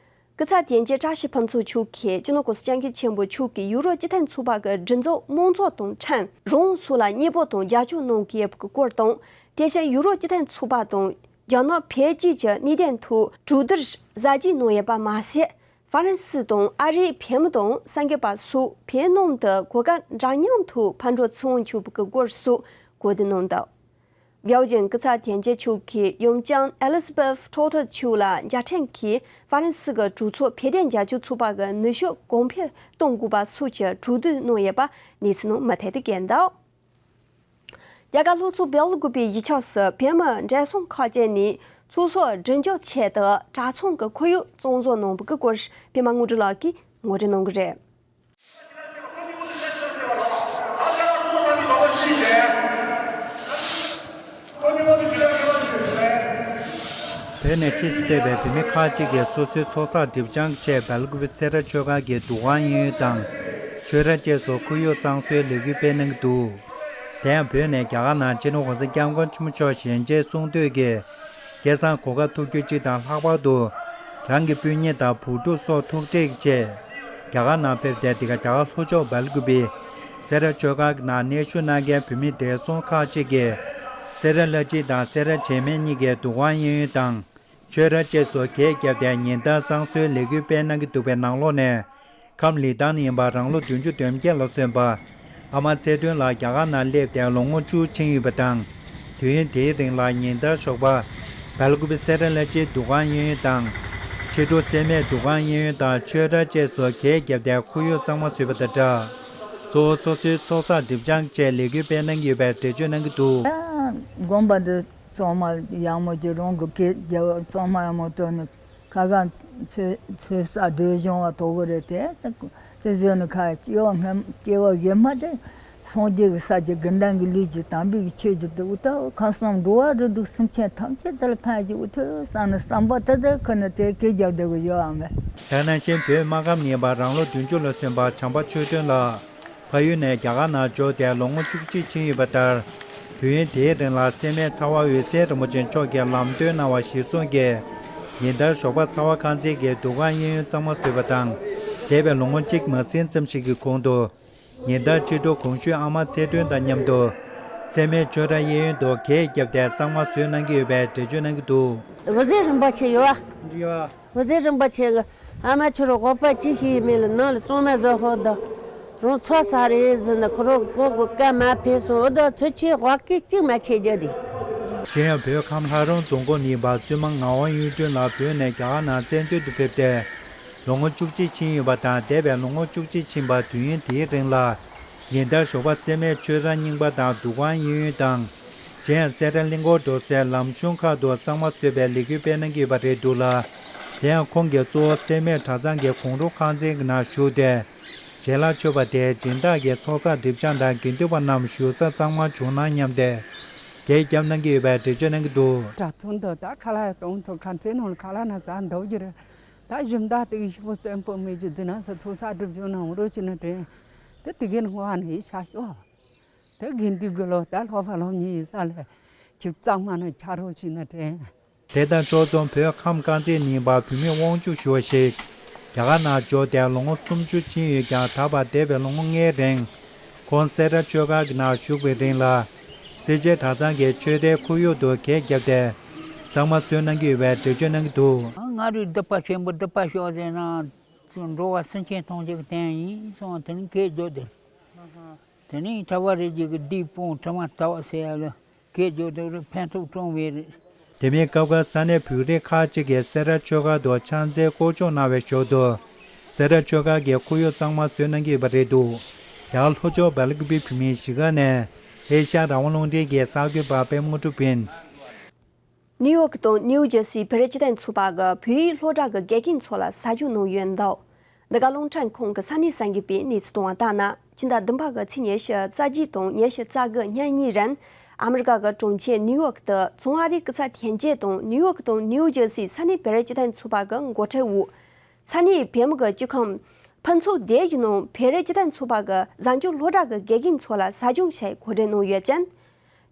སྐུ་ཚབ་དོན་གཅོད་བཀྲ་ཤིས་ཕུན་ཚོགས་མཆོག་གིས་སྤྱི་ནོར་༸གོང་ས་༸སྐྱབས་མགོན་ཆེན་པོ་མཆོག་གིས་ཡུ་རོབ་སྤྱི་མཐུན་ཚོགས་པ་གི་སྒྲིག་འཛུགས་དམངས་གཙོ་དང་ཁྲིམས་རང་དབང་སོགས་ལ་མཉེས་པོ་དང་རྒྱབ་སྐྱོར་གནང་གི་ཡོད་པའི་སྐོར་དང་། དེ་བཞིན་ཡུ་རོབ་སྤྱི་མཐུན་ཚོགས་པ་དང་རྒྱ་ནག་བོད་བཅས་ཀྱི་གནད་དོན་ཐོག་གྲོས་བསྡུར་གཟབ་རྒྱས་གནང་ཡོད་པ་མ་ཟད། ཧྥ་རན་སི་དང་ཨ་རིའི་བོད་མི་དང་གསར་འགོད་པ་སོགས་བོད་ནང་དུ་གོ་སྐབས་འདྲ་མཉམ་ཐོག་ཕར་འགྲོ་ཚུར་འོང་བྱུང་བའི་སྐོར་སོགས་གོ་བསྡུར་གནང་འདུག་བལ་ཡུལ་གྱི་སྐུ་ཚབ་དོན་གཅོད་མཆོག་གིས་ཡུམ་ཆེན་ཨེ་ལི་ཛ་བེཐ་ཐོ་ཐོ་མཆོག་ལ་མཇལ་འཕྲད་ཀྱིས་ཧྥ་རན་སི་གི་གྲོས་ཚོགས་བོད་དོན་རྒྱབ་སྐྱོར་ཚོགས་པ་གི་ནུས་ཤུགས་གོང་འཕེལ་གཏོང་དགོས་པ་སོགས་ཀྱི་གྲོས་བསྡུར་གནང་ཡོད་པ་གནས་ཚུལ་ནང་མུ་མཐུད་དུ་བཀོད་འདུག་རྒྱ་གར་ལྷོ་ཕྱོགས་སྦེལ་ཀོབ་པའི་གཞིས་ཆགས་སུ་བོད་མི་འབྲེལ་ཟམ་ཁག་ཅིག་ནས་ཚོགས་གཙོ་སྒྲིག་འཇུག་ཆེད་དུ་གྲྭ་ཚང་གི་ཁོར་ཡུག་གཙང་བཟོ་གནང་བའི་སྐོར་པད་མ་དངོས་གྲུབ་ལགས་ཀྱིས་ངོ་སྤྲོད་གནང་གི་རེད། བོད་ནས་ཕྱིས་སུ་ཕེབས་པའི་བོད་མི་ཁག་ཅིག་གིས་སོ་སོའི་ཚོགས་བསགས་སྒྲིབ་སྦྱང་ཆེད་སྦེལ་ཀོབ་སེ་ར་ཆོས་སྒར་གྱི་འདུ་ཁང་གཡས་གཡོན་དང་། ཆོས་ར་བཅས་སུ་ཁོར་ཡུག་གཙང་བཟོའི་ལས་འགུལ་སྤེལ་གནང་གི་འདུག་དེ་ཡང་བོད་ནས་རྒྱ་གར་ནང་སྤྱི་ནོར་༸གོང་ས་༸སྐྱབས་མགོན་ཆེན་པོ་མཆོག་ཞལ་མཇལ་གསུང་བསྟོད་ཀྱི་སྐལ་བཟང་གོ་སྐབས་ཐུབ་རྒྱུ་གཅིག་དང་ལྷག་པར་དུ། རང་གི་སྤུན་ཉེ་དང་བུ་ཕྲུག་སོགས་ཐུག་འཕྲད་ཀྱི་ཆེད། རྒྱ་གར་ནང་ཕེབས་ཏེ་འདི་ག་རྒྱ་གར་ལྷོ་ཕྱོགས་སྦེལ་ཀོབ་པའི་སེ་ར་ཆོས་སྒར་གྱི་ནང་གནས་བཞུགས་གནང་མཁན་བོད་མི་བགྲེས་སོང་ཁག་ཅིག་གིས། སེ་ར་བླ་སྤྱི་དང་སེ་ར་བྱེས་སྨད་གཉིས་ཀའི་འདུ་ཁང་གཡས་གཡོན་དང་། ཆོས་ར་བཅས་སུ་གྱེས་བརྒྱབ་སྟེ་ཉིན་ལྟར་གཙང་བཟོའི་ལས་འགུལ་སྤེལ་གནང་གི་འདུག་པའི་ནང་ལོགས་ནས། ཁམས་ལི་ཐང་ནས་ཡིན་པ་རང་ལོ་བདུན་ཅུ་དོན་བརྒྱད་ལ་སོན་པ། ཨ་མ་ཚེ་སྒྲོན་ལགས་རྒྱ་གར་ནང་སླེབས་ཏེ་ལོ་ངོ་བཅུ་ཕྱིན་ཡོད་པ་དང་། དུས་ཡུན་དེའི་རིང་ལ་ཉིན་ལྟར་ཞོགས་པ། སྦེལ་ཀོབ་སེ་ར་བླ་སྤྱིའི་འདུ་ཁང་གཡས་གཡོན་དང་། ཕྱི་དྲོ་སེར་སྨད་འདུ་ཁང་གཡས་གཡོན་དང་ཆོས་ར་བཅས་སུ་གྱེས་བརྒྱབ་སྟེ་ཁོར་ཡུག་གཙང་མ་བཟོས་པ་དང་སྦྲགས། གཙོ་བོ་སོ་སོའི་ཚོགས་བསགས་སྒྲིབ་སྦྱང་བཅས་ལས་འགུལ་སྤེལ་གནང་གི་ཡོད་པའི་འགྲེལ་བརྗོད་གནང་གི་འདུག་དགོན་པ་འདི་གཙང་མ་ཡག་མོ་ཅིག་རང་གི་སྐད་རྒྱབ་གཙང་མ་ཡག་མོ་བཏོན་ནས་ཁ་ཁ་ཚོད་ཚོད་ས་སྒྲོལ་སྦྱོང་བ་དོ་གི་རེད་དེ། དེ་བཟོས་ནས་ཁ་སྐྱེ་བ་སྔ་སྐྱེ་བ་ཡོད་མ་དེ་སངས་རྒྱས་ཀྱི་ས་ཀྱི་དགེ་འདུན་གྱི་ལུས་ཀྱི་དམ་པའི་ཆོས་ཀྱི་འདུག་ད་ཁམས་གསུམ་འགྲོ་བ་རིགས་དྲུག་སེམས་ཅན་ཐམས་ཅད་དེ་ལ་ཕན་ཅིག་འུ་ཐུག་བསམ་ནས་བསམ་པ་དེ་དེ་ཁོ་ནས་དེ་སྐད་རྒྱབ་བསྡད་གི་ཡོད་ཨ་མས། དེ་ནང་བཞིན་བོད་སྨར་ཁམས་ནས་ཡིན་པ་རང་ལོ་བདུན་ཅུ་ལ་སོན་པ་བྱམས་པ་ཆོས་སྒྲོན་ལགས། ཕ་ཡུལ་ནས་རྒྱ་གར་ནང་འབྱོར་ཏེ་ལོ་ངོ་བཅུ་གཅིག་ཕྱིན་ཡོད་པ་ལྟར། དུས་ཡུན་དེའི་རིང་ལ་སེར་སྨད་ཚ་བ་འོད་གསལ་རིན་པོ་ཆེ་མཆོག་གིས་ལམ་སྟོན་གནང་བ་གཞིར་བཟུང་གིས། ཉིན་ལྟར་ཞོགས་པ་ཚ་བ་ཁང་ཚན་གྱི་འདུ་ཁང་གཡས་གཡོན་གཙང་མ་བཟོས་པ་དང་། འདས་པའི་ལོ་ངོ་གཅིག་མ་ཟིན་ཙམ་ཞིག་གི་གོང་དུ། ཉིན་ལྟར་ཕྱི་དྲོ་གོང་ཞུས་ཨ་མ་ཚེ་སྒྲོན་དང་མཉམ་དུ། སེར་སྨད་ཆོས་ར་གཡས་གཡོན་དུ་གྱེས་བརྒྱབ་སྟེ་གཙང་མ་བཟོས་གནང་གི་ཡོད་པའི་འགྲེལ་བརྗོད་གནང་གི་འདུག་འོད་ཟེར་རིན་པོ་ཆེ་ཡོད་བ། འོད་ཟེར་རིན་པོ་ཆེ་གི་ཨ་མ་ཁྱོད་རང་ཧོ་པ་ཅི་ཤེས་མེད་ལ་ནང་ལ་གཙང་མ་བཟོ་ཧོ་ད། རང་ཚོ་ས་རེད་ཟེར་ན་ཁོ་རང་གོ་གོ་སྐད་མ་ཕེབས་སོང་འོ་ད་ཚོད་ཆེ་ཧོ་སྐད་གཅིག་མ་ཆེ་རྒྱུ་དེ། གཞན་ཡང་བོད་ཁམས་ལྷ་རམས་རྫོང་ཁོངས་ནས་ཡིན་པ་བཙུན་མ་ངག་དབང་གཡུ་སྒྲོན་ལགས་བོད་ནས་རྒྱ་གར་ནང་བཙན་བྱོལ་དུ་ཕེབས་ཏེ། ལོ་ངོ་བཅུ་གཅིག་ཕྱིན་ཡོད་པ་དང་འདས་པའི་ལོ་ངོ་བཅུ་གཅིག་ཕྱིན་པ་དུས་ཡུན་དེའི་རིང་ལ། ཉིན་ལྟར་ཞོགས་པ་སེར་སྨད་ཆོས་ར་རྙིང་པ་དང་འདུ་ཁང་གཡས་གཡོན་དང་། གཞན་ཡང་སེ་ར་གླིང་སྐོར་འགྲོ་སའི་ལམ་གཞུང་ཁག་ཏུ་གཙང་མ་བཟོས་པའི་ལས་འགུལ་སྤེལ་གནང་གི་ཡོད་པ་རེད་འདུག་ལ། དེ་ཡང་ཁོང་གིས་གཙོ་བོ་སེར་སྨད་གྲྭ་ཚང་གི་གུང་སྒྲུབ་ཁང་ཚན་གྱི་ནང་ཞུགས་ཏེ། ཞལ་ལག་མཆོད་པ་དེ་སྦྱིན་བདག་གིས་ཚོགས་བསགས་སྒྲིབ་སྦྱང་དང་དགེ་འདུན་པ་རྣམས་བཞུགས་ས་གཙང་མ་བྱུང་ན་སྙམ་སྟེ། གྱེས་བརྒྱབ་གནང་གི་ཡོད་པའི་འགྲེལ་བརྗོད་གནང་གི་འདུག་གྲྭ་ཚང་དུ་ད་ཁ་ལག་གཏོང་ཐུབ་ཁང་ཚན་ནང་ལ་ཁ་ལག་ན་ཟ་འདུག་རྒྱུ་རེད། ད་གཞི་བདག་དེ་གི་ཤི་བོ་བཙན་པོ་མེད་ཀྱི་འཛིན་ན་ས་ཚོགས་ཚ་སྒྲུབ་བྱུང་ན་འོང་རོགས་བྱེད་ན་དྲན། དེ་དེ་གའི་ནང་བ་ནས་ཡིད་ཆ་ཤོག་དེ་དགེ་འདུན་དགེ་ལོ་ད་ལྷོ་བ་ལྷོ་ཉིན་ཡིན་ས་ལས་ཁྱུག་གཙང་མ་ན་ཆ་རོགས་བྱེད་ན་དྲན། དེ་དང་ཕྱོགས་མཚུངས་བོད་ཁམས་དཀར་མཛེས་ནས་ཡིན་པ་བོད་མི་དབང་ཕྱུག་ཞུ་བ་ཞིག་རྒྱ་གར་ནང་འབྱོར་ཏེ་ལོ་ངོ་སུམ་ཅུ་ཕྱིན་ཡོད་ཀྱང་ད་བར་འདས་པའི་ལོ་ངོ་ལྔའི་རིང་། ཁོང་སེ་ར་ཆོས་སྒར་གྱི་ནང་བཞུགས་པའི་རིང་ལ། རྩེ་ཆེན་གྲྭ་ཚང་གི་ཆོས་སྡེའི་ཁོར་ཡུག་ཏུ་གྱེས་བརྒྱབ་སྟེ། གཙང་མ་བཟོས་གནང་གི་ཡོད་པའི་འགྲེལ་བརྗོད་གནང་གི་འདུག་ང་རའི་སྡིག་པ་ཆེན་པོ་སྡིག་པ་ཤོག་ཟེར་ན། འགྲོ་བ་སེམས་ཅན་ཐམས་ཅད་ཀྱི་དོན་ཡིན་གསུངས་དེ་ནི་གྱེས་བརྒྱབ་སྟེ། དེ་ནི་གྲྭ་པ་རེ་གཅིག་གི་སྡིག་སྤོང་དྲི་མ་ཟ་བ་ཟེར་ཡ་ལ་གྱེས་བརྒྱབ་སྟེ་རིགས་ཕན་ཐོགས་བཀྲོངས་པའི་རེད། དེ་མིན་སྐབས་འགར་ས་གནས་བོད་རིགས་ཁག་ཅིག་གིས་སེ་ར་ཆོས་སྒར་དུ་ཕྱག་འཚལ་སྐོར་སྐྱོད་གནང་བའི་ཞོར་དུ། སེ་ར་ཆོས་སྒར་གྱི་ཁོར་ཡུག་གཙང་མ་བཟོས་གནང་གི་ཡོད་པ་རེད་འདུག་རྒྱ་གར་ལྷོ་ཕྱོགས་སྦེལ་ཀོབ་བོད་མིའི་གཞིས་ཀ་ནས་ཨེ་ཤ་ཡ་རང་དབང་རླུང་འཕྲིན་གྱི་གསར་འགོད་པ་པད་མ་དངོས་གྲུབ་ཡིན། ནིའུ་ཡོག་དང་ནིའུ་ཇར་སི་བོད་རིགས་སྤྱི་མཐུན་ཚོགས་པ་གི་བོད་ཡིག་སློབ་གྲྭ་གི་དགེ་རྒན་ཚོ་ལ་ཟ་ཞུགས་གནང་ཡོད་འདུག་འདི་ག་རླུང་འཕྲིན་ཁང་གི་ས་གནས་གསར་འགོད་པས་གནས་ཚུལ་གཏོང་བ་ལྟར་ན། ཕྱི་ཟླ་བདུན་པ་གི་ཚེས་ཉི་ཤུ་རྩ་གཅིག་དང་ཉི་ཤུ་རྩ་དགུ་ཉིན་གཉིས་རིང་ཨ་མི་རི་ཀ་གི་གྲོང་ཁྱེར་ནིའུ་ཡོག་ཏུ་བཙོན་ཨ་རིའི་སྐུ་ཚབ་དོན་གཅོད་དང་ནིའུ་ཡོག་དང་ནིའུ་ཇར་སི་ས་གནས་བོད་རིགས་སྤྱི་མཐུན་ཚོགས་པ་གི་འགོ་ཁྲིད་འོག་ས་གནས་བོད་མི་གི་སྤྱི་ཁང་ཕུན་ཚོགས་སྡེ་བཞི་ནང་བོད་རིགས་སྤྱི་མཐུན་ཚོགས་པ་གི་གཟའ་མཇུག་སློབ་གྲྭ་གི་དགེ་རྒན་ཚོ་ལ་ཟ་ཞུགས་ཞུ་བའི་གོ་སྒྲིག་གནང་ཡོད་ཅིང་།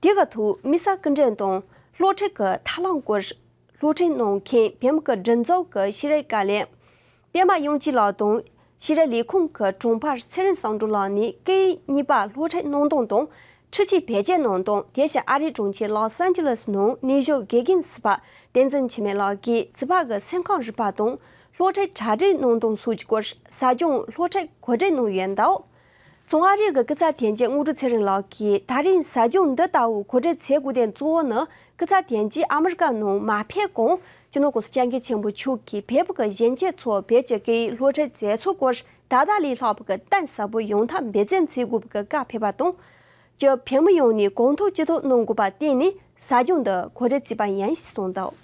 དེ་གི་ཐོག་དམིགས་བསལ་སྐུ་མགྲོན་དང་སློབ་ཁྲིད་ཀྱི་ཐབས་ལམ་སྐོར་སློབ་ཁྲིད་གནང་མཁན་བོད་མི་གི་སྒྲིག་འཛུགས་ཀྱི་ཤེས་རིག་བཀའ་བློན། པད་མ་དབྱངས་སྐྱིད་ལགས་དང་ཕྱི་དྲིལ་ལས་ཁུངས་ཀྱི་དྲུང་འཕར་ཚེ་རིང་བསམ་གྲུབ་ལགས་ནས་སྐད་ཡིག་གཉིས་པ་སློབ་ཁྲིད་གནང་སྟངས་དང་། འཕྲུལ་ཆས་བེད་སྤྱོད་གནང་སྟངས། དེ་བཞིན་ཨ་རིའི་གྲོང་ཁྱེར་ལོས་ཨན་ཇི་ལེས་ནང་གནས་བཞུགས་དགེ་རྒན་ཟུར་པ་བསྟན་འཛིན་འཆི་མེད་ལགས་ཀྱིས་ཚོགས་པ་གི་སེམས་ཁམས་རིག་པ་དང་སློབ་ཁྲིད་གྲ་སྒྲིག་གནང་སྟངས་སོགས་ཀྱི་སྐོར་ཟབ་སྦྱོང་སློབ་ཁྲིད་གོ་སྒྲིག་གནང་ཡོད་འདུག། བཙོན་ཨ་རི་གི་སྐུ་ཚབ་དོན་གཅོད་དངོས་གྲུབ་ཚེ་རིང་ལགས་ཀྱིས། ད་རིང་ཟབ་སྦྱོང་འདི་ལྟ་བུ་གོ་སྒྲིག་བྱེད་དགོས་དོན་གཙོ་བོ་ནི། སྐུ་ཚབ་དོན་གཅོད་ཨ་མི་རི་ཀ་ནང་མ་ཕེབས་གོང་སྤྱི་ནོར་༸གོང་ས་༸སྐྱབས་མགོན་ཆེན་པོ་མཆོག་གིས་བོད་ཀྱི་གཞོན་སྐྱེས་ཚོར་བོད་ཀྱི་སྐད་ཡིག་སློབ་ཁྲིད་བྱེད་ཚུལ་སྐོར་ད་ལྟ་ལས་ལྷག་པའི་གཏིང་ཟབ་པོ་ཡོང་ཐབས་འབད་བརྩོན་བྱེད་དགོས་པའི་བཀའ་ཕེབས་པ་དང་། སྤྱི་བོད་མི་ཡོངས་ནས་གོ་རྟོགས་ཇི་ལྟར་གནང་དགོས་པར་བརྟེན་ནས་ཟབ་སྦྱོང་འདི་གོ་སྒྲིག་བྱས་པ་ཡིན་ཞེས་གསུངས་འདུག།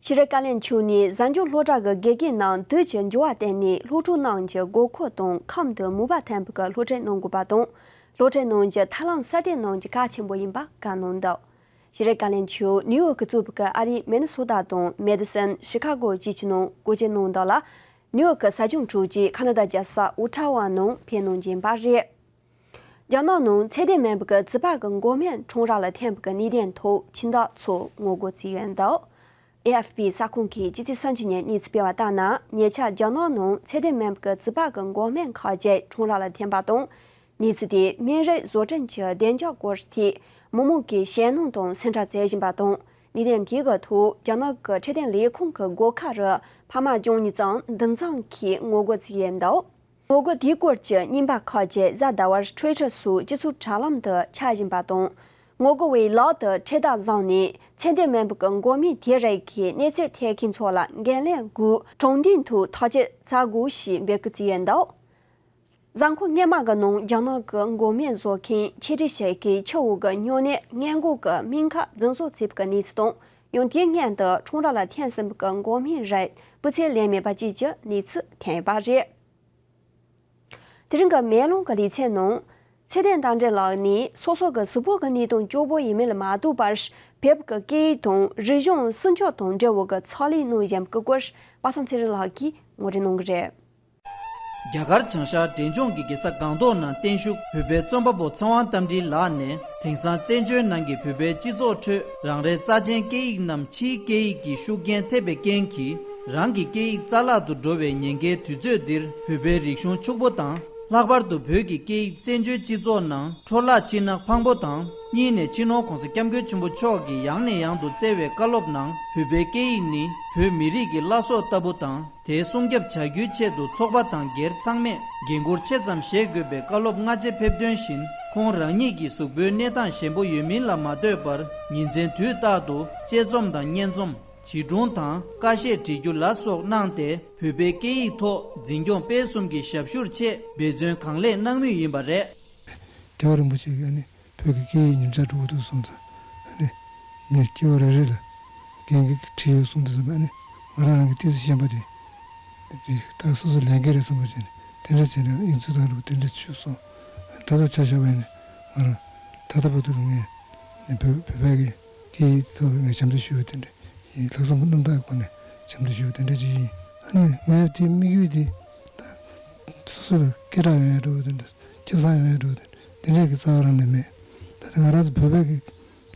ཤེས་རིག་བཀའ་བློན་མཆོག་ནས་གཟའ་མཇུག་སློབ་གྲྭ་གི་དགེ་རྒན་རྣམས་དུས་ཀྱི་འགྱུར་བ་བརྟེན་ནས་སློབ་ཕྲུག་རྣམས་ཀྱི་དགོས་མཁོ་དང་ཁམས་དང་མོས་པ་ལྡན་པའི་སློབ་ཁྲིད་གནང་དགོས་པ་དང་། སློབ་ཁྲིད་གནང་རྒྱུ་ཐབས་ལམ་སྲ་བརྟན་གནང་རྒྱུ་གལ་ཆེན་པོ་ཡིན་པ་བཀའ་གནང་འདུག། ཤེས་རིག་བཀའ་བློན་མཆོག་ནིའུ་ཡོག་གིས་གཙོས་པའི་ཨ་རིའི་མི་ནི་སོ་ཊ་དང་མེ་ཌི་སོན། ཤི་ཁ་གོ་བཅས་ཀྱི་ནང་སྐོར་སྐྱོད་གནང་དོན་ལ། ནིའུ་ཡོག་གི་ཟབ་སྦྱོང་གྲོལ་རྗེས་ཁ་ན་ཌ་རྒྱལ་ས་ཨོ་ཊ་ཝ་ནང་ཕེབས་གནང་རྒྱུ་ཡིན་པ་རེད། རྒྱ་ནག་ནང་ཚད་ལྡན་མིན་པའི་རྫུས་པ་གི་འགོག་སྨན་ཁྲོམ་ར་ལ་ཐོན་པའི་གནད་དོན་ཐོག་ཕྱི་ཟླ་ཚོ་ངོ་རྒོལ་བྱས་ཡོད་འདུག། ཨེ་ཨེཕ་པི་གསར་ཁང་གིས་ཕྱི་ཚེས་སུམ་ཅུ་ཉིན་གནས་ཚུལ་སྤེལ་བ་ལྟར་ན། ཉེ་ཆར་རྒྱ་ནག་ནང་ཚད་ལྡན་མིན་པའི་རྫུས་པ་གི་འགོག་སྨན་ཁག་ཅིག་ཁྲོམ་ར་ལ་ཐོན་པ་དང་། གནས་ཚུལ་དེས་སྨན་རིན་བཟོ་སྐྲུན་གྱི་བདེ་འཇགས་སྐོར་ཐད་མི་མང་གིས་ཞེད་སྣང་དང་སེམས་ཁྲལ་བྱེད་བཞིན་པ་དང་། གནད་དོན་དེ་གི་ཐོག་རྒྱ་ནག་གི་འཕྲོད་བསྟེན་ལས་ཁུངས་ཀྱི་སྒོ་ཁ་རུ་ཕ་མ་བཅུ་གཉིས་ཙམ་འདུ་འཛོམས་ཀྱིས་ངོ་རྒོལ་བྱས་ཡོད་འདུག། ངོ་རྒོལ་དེའི་སྐོར་གྱི་རྙིང་པ་ཁག་ཅིག་གཟའ་ཟླ་བར་ཊུ་ཝི་ཊར་སོགས་སྤྱི་ཚོགས་དྲ་ལམ་དུ་ཁྱབ་བཞིན་པ་དང་། ངོ་རྒོལ་བས་ལག་ཏུ་འཕྲེད་དར་བཟུང་ནས་ཚད་ལྡན་མིན་པའི་འགོག་སྨན་དེ་རིགས་ཀྱི་གནས་ཚུལ་ཐོན་མཁན་ཚོ་ལ་འགན་ལེན་དགོས། དྲང་བདེན་ཐོག་ཐག་གཅོད་བྱ་དགོས་ཞེས་འབོད་སྐུལ་བྱས་ཡོད་འདུག། གཟའ་འཁོར་སྔོན་མ་གི་ནང་རྒྱ་ནག་གི་འགོག་སྨན་བཟོ་མཁན་ཆེད་སྒྲིག་བྱེད་མཁན་ཆུ་བོ་གི་སྨྱུང་གནས་སྔོན་འགོག་གི་སྨན་ཁབ་རྫུན་བཟོ་བྱས་པའི་གནས་ཚུལ་དང་། ཡང་དེའི་སྔོན་དུ་ཁྲོམ་ར་ལ་ཐོན་ཟིན་པའི་འགོག་སྨན་རིགས་སྤུས་ཚད་ལོན་མེད་པ་བཅས་ཀྱི་གནས་ཚུལ་ཐོན་ཡོད་པ་རེད། དེ་རིང་གི་མེ་ལོང་གི་ལེ་ཚན་ནང་། ཚེ་བརྟན་རྟ་མགྲིན་ལགས་ནས་སོ་སོ་གི་གཟུགས་པོ་གི་གནས་སྟངས་སྐྱོ་པོ་ཡིན་མིན་ལ་མ་ལྟོས་པར། བོད་ཀྱི་སྐད་ཡིག་དང་རིག་གཞུང་སྲུང་སྐྱོབ་དང་འབྲེལ་བའི་ཕྱག་ལས་གནང་བཞིན་པའི་སྐོར་པ་སངས་ཚེ་རིང་ལགས་ཀྱིས་ངོ་སྤྲོད་གནང་གི་རེད། རྒྱ་གར་བྱང་ཤར་འབྲས་ལྗོངས་ཀྱི་རྒྱལ་ས་སྒང་ཏོག་ནང་བརྟན་བཞུགས་བོད་པའི་རྩོམ་པ་པོ་ཚེ་དབང་རྟ་མགྲིན་ལགས་ནས། དེང་སང་བཙན་བྱོལ་ནང་གི་བོད་པའི་སྤྱི་ཚོགས་ཁྲོད་རང་རེའི་རྩ་ཆེན་སྐད་ཡིག་རྣམས་ཕྱིའི་སྐད་ཡིག་གི་ཤུགས་རྐྱེན་ཐེབས་པའི་རྐྱེན་གྱིས། རང་གི་སྐད་ཡིག་རྩ་བརླག་ཏུ་འགྲོ་བའི་ཉེན་ཁའི་དུས་ཚོད་འདིར། བོད་པའི་རིག་གཞུང་ཕྱུག་པོ་དང་། ལྷག་པར་དུ་བོད་ཀྱི་སྐད་ཡིག་བཙན་བྱོལ་སྤྱི་ཚོགས་ནང་འཕྲོ་བརླག་ཕྱིན་ན་ཕངས་པོ་དང་། གཉིས་ནས་སྤྱི་ནོར་༸གོང་ས་༸སྐྱབས་མགོན་ཆེན་པོ་མཆོག་གིས་ཡང་ནས་ཡང་དུ་བསྩལ་བའི་བཀའ་སློབ་ནང་། བོད་པའི་སྐད་ཡིག་ནི་བོད་མི་རིགས་ཀྱི་བླ་སྲོག་ལྟ་བུ་དང་། དེ་སྲུང་སྐྱོབ་བྱ་རྒྱུའི་ཆེད་དུ་ཚོགས་པ་དང་སྒེར་ཚང་མས་འགན་འཁུར་ཆེ་ཙམ་བཞེས་དགོས་པའི་བཀའ་སློབ་སྔ་རྗེས་ཕེབས་དོན་བཞིན། ཁོང་རང་ཉིད་ཀྱི་གཟུགས་པོའི་གནས་སྟངས་ཞན་པོ་ཡོད་མིན་ལ་མ་ལྟོས་པར། ཉིན་མཚན་དུས་རྟག་ཏུ་དཔྱད་རྩོམ་དང་སྙན་རྩོམ། བྱིས་སྒྲུང་དང་ཀ་ཤས་བྲིས་རྒྱུ་ལ་སོགས་གནང་སྟེ། བོད་པའི་སྐད་ཡིག་ཐོག་འཛིན་སྐྱོང་སྤེལ་གསུམ་གྱི་ཞབས་ཞུར་ཆེད་འབད་བརྩོན་གང་ལེགས་གནང་མུས་ཡིན་པ་རེད། རྒྱལ་བ་རིན་པོ་ཆེ་གིས་ཨ་ནི་བོད་ཀྱི་སྐད་ཡིག་ཉམས་ཆག་འགྲོ་གི་འདུག་གསུངས་ཙང་། ཨ་ནི་མི་སྐྱེ་བོ་རེ་རེ་ལ་འགན་འཁྲི་ཡོད་གསུངས་འདུག་ཟེར་ན། ཨ་ནི་ང་རང་རང་གི་ཏོག་ཙམ་ཤེས་པ་དེ་དེ་ད་སོ་སོའི་ལས་འགན་རེད་བསམ་པ་བྱས་ནས་དེ་འདྲ་བྱས་ནས་ཡིག་ཚུགས་དང་འགྲོ་དེ་འདྲ་བྱུས་སོང་། ད་ལྟ་ཆ་བཞག་པ་ཡིན་ན་ང་རང་ད་ལྟ་བར་དུ་ལ་ངས་བོད་བོད་པའི་གི་སྐད་ཡིག་ཐོག་ལ་ངས་ཞབས་འདེགས་ཞུ་བ་དེ་འདྲ་ཡིན། ལྷག་བསམ་རྣམ་དག་གི་སྒོ་ནས་ཞབས་འདེགས་ཞུ་བ་དེ་འདྲ་ཅིག་ཡིན། ཨ་ནི་ངའི་དེ་དམིགས་ཡུལ་དེ་ད་སོ་སོ་ལ་སྐད་གྲགས་ཡོང་ཡ་འགྲོ་བ་དེ་འདྲ། ཁེ་བཟང་ཡོང་ཡ་འགྲོ་བ་དེ་འདྲ་གི་རྩ་བ་རང་ནས་མེད། ད་ལྟ་ང་རང་ཚོ་བོད་པའི་གི་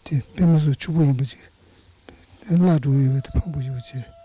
དེ་དཔེ་མི་སྲིད་ཕྱུག་པོ་ཡིན་པ་ཅིག་བརླག་འགྲོ་ཡོད་པ་དེ་ཕངས་པོ་ཞེ་པོ་བྱས།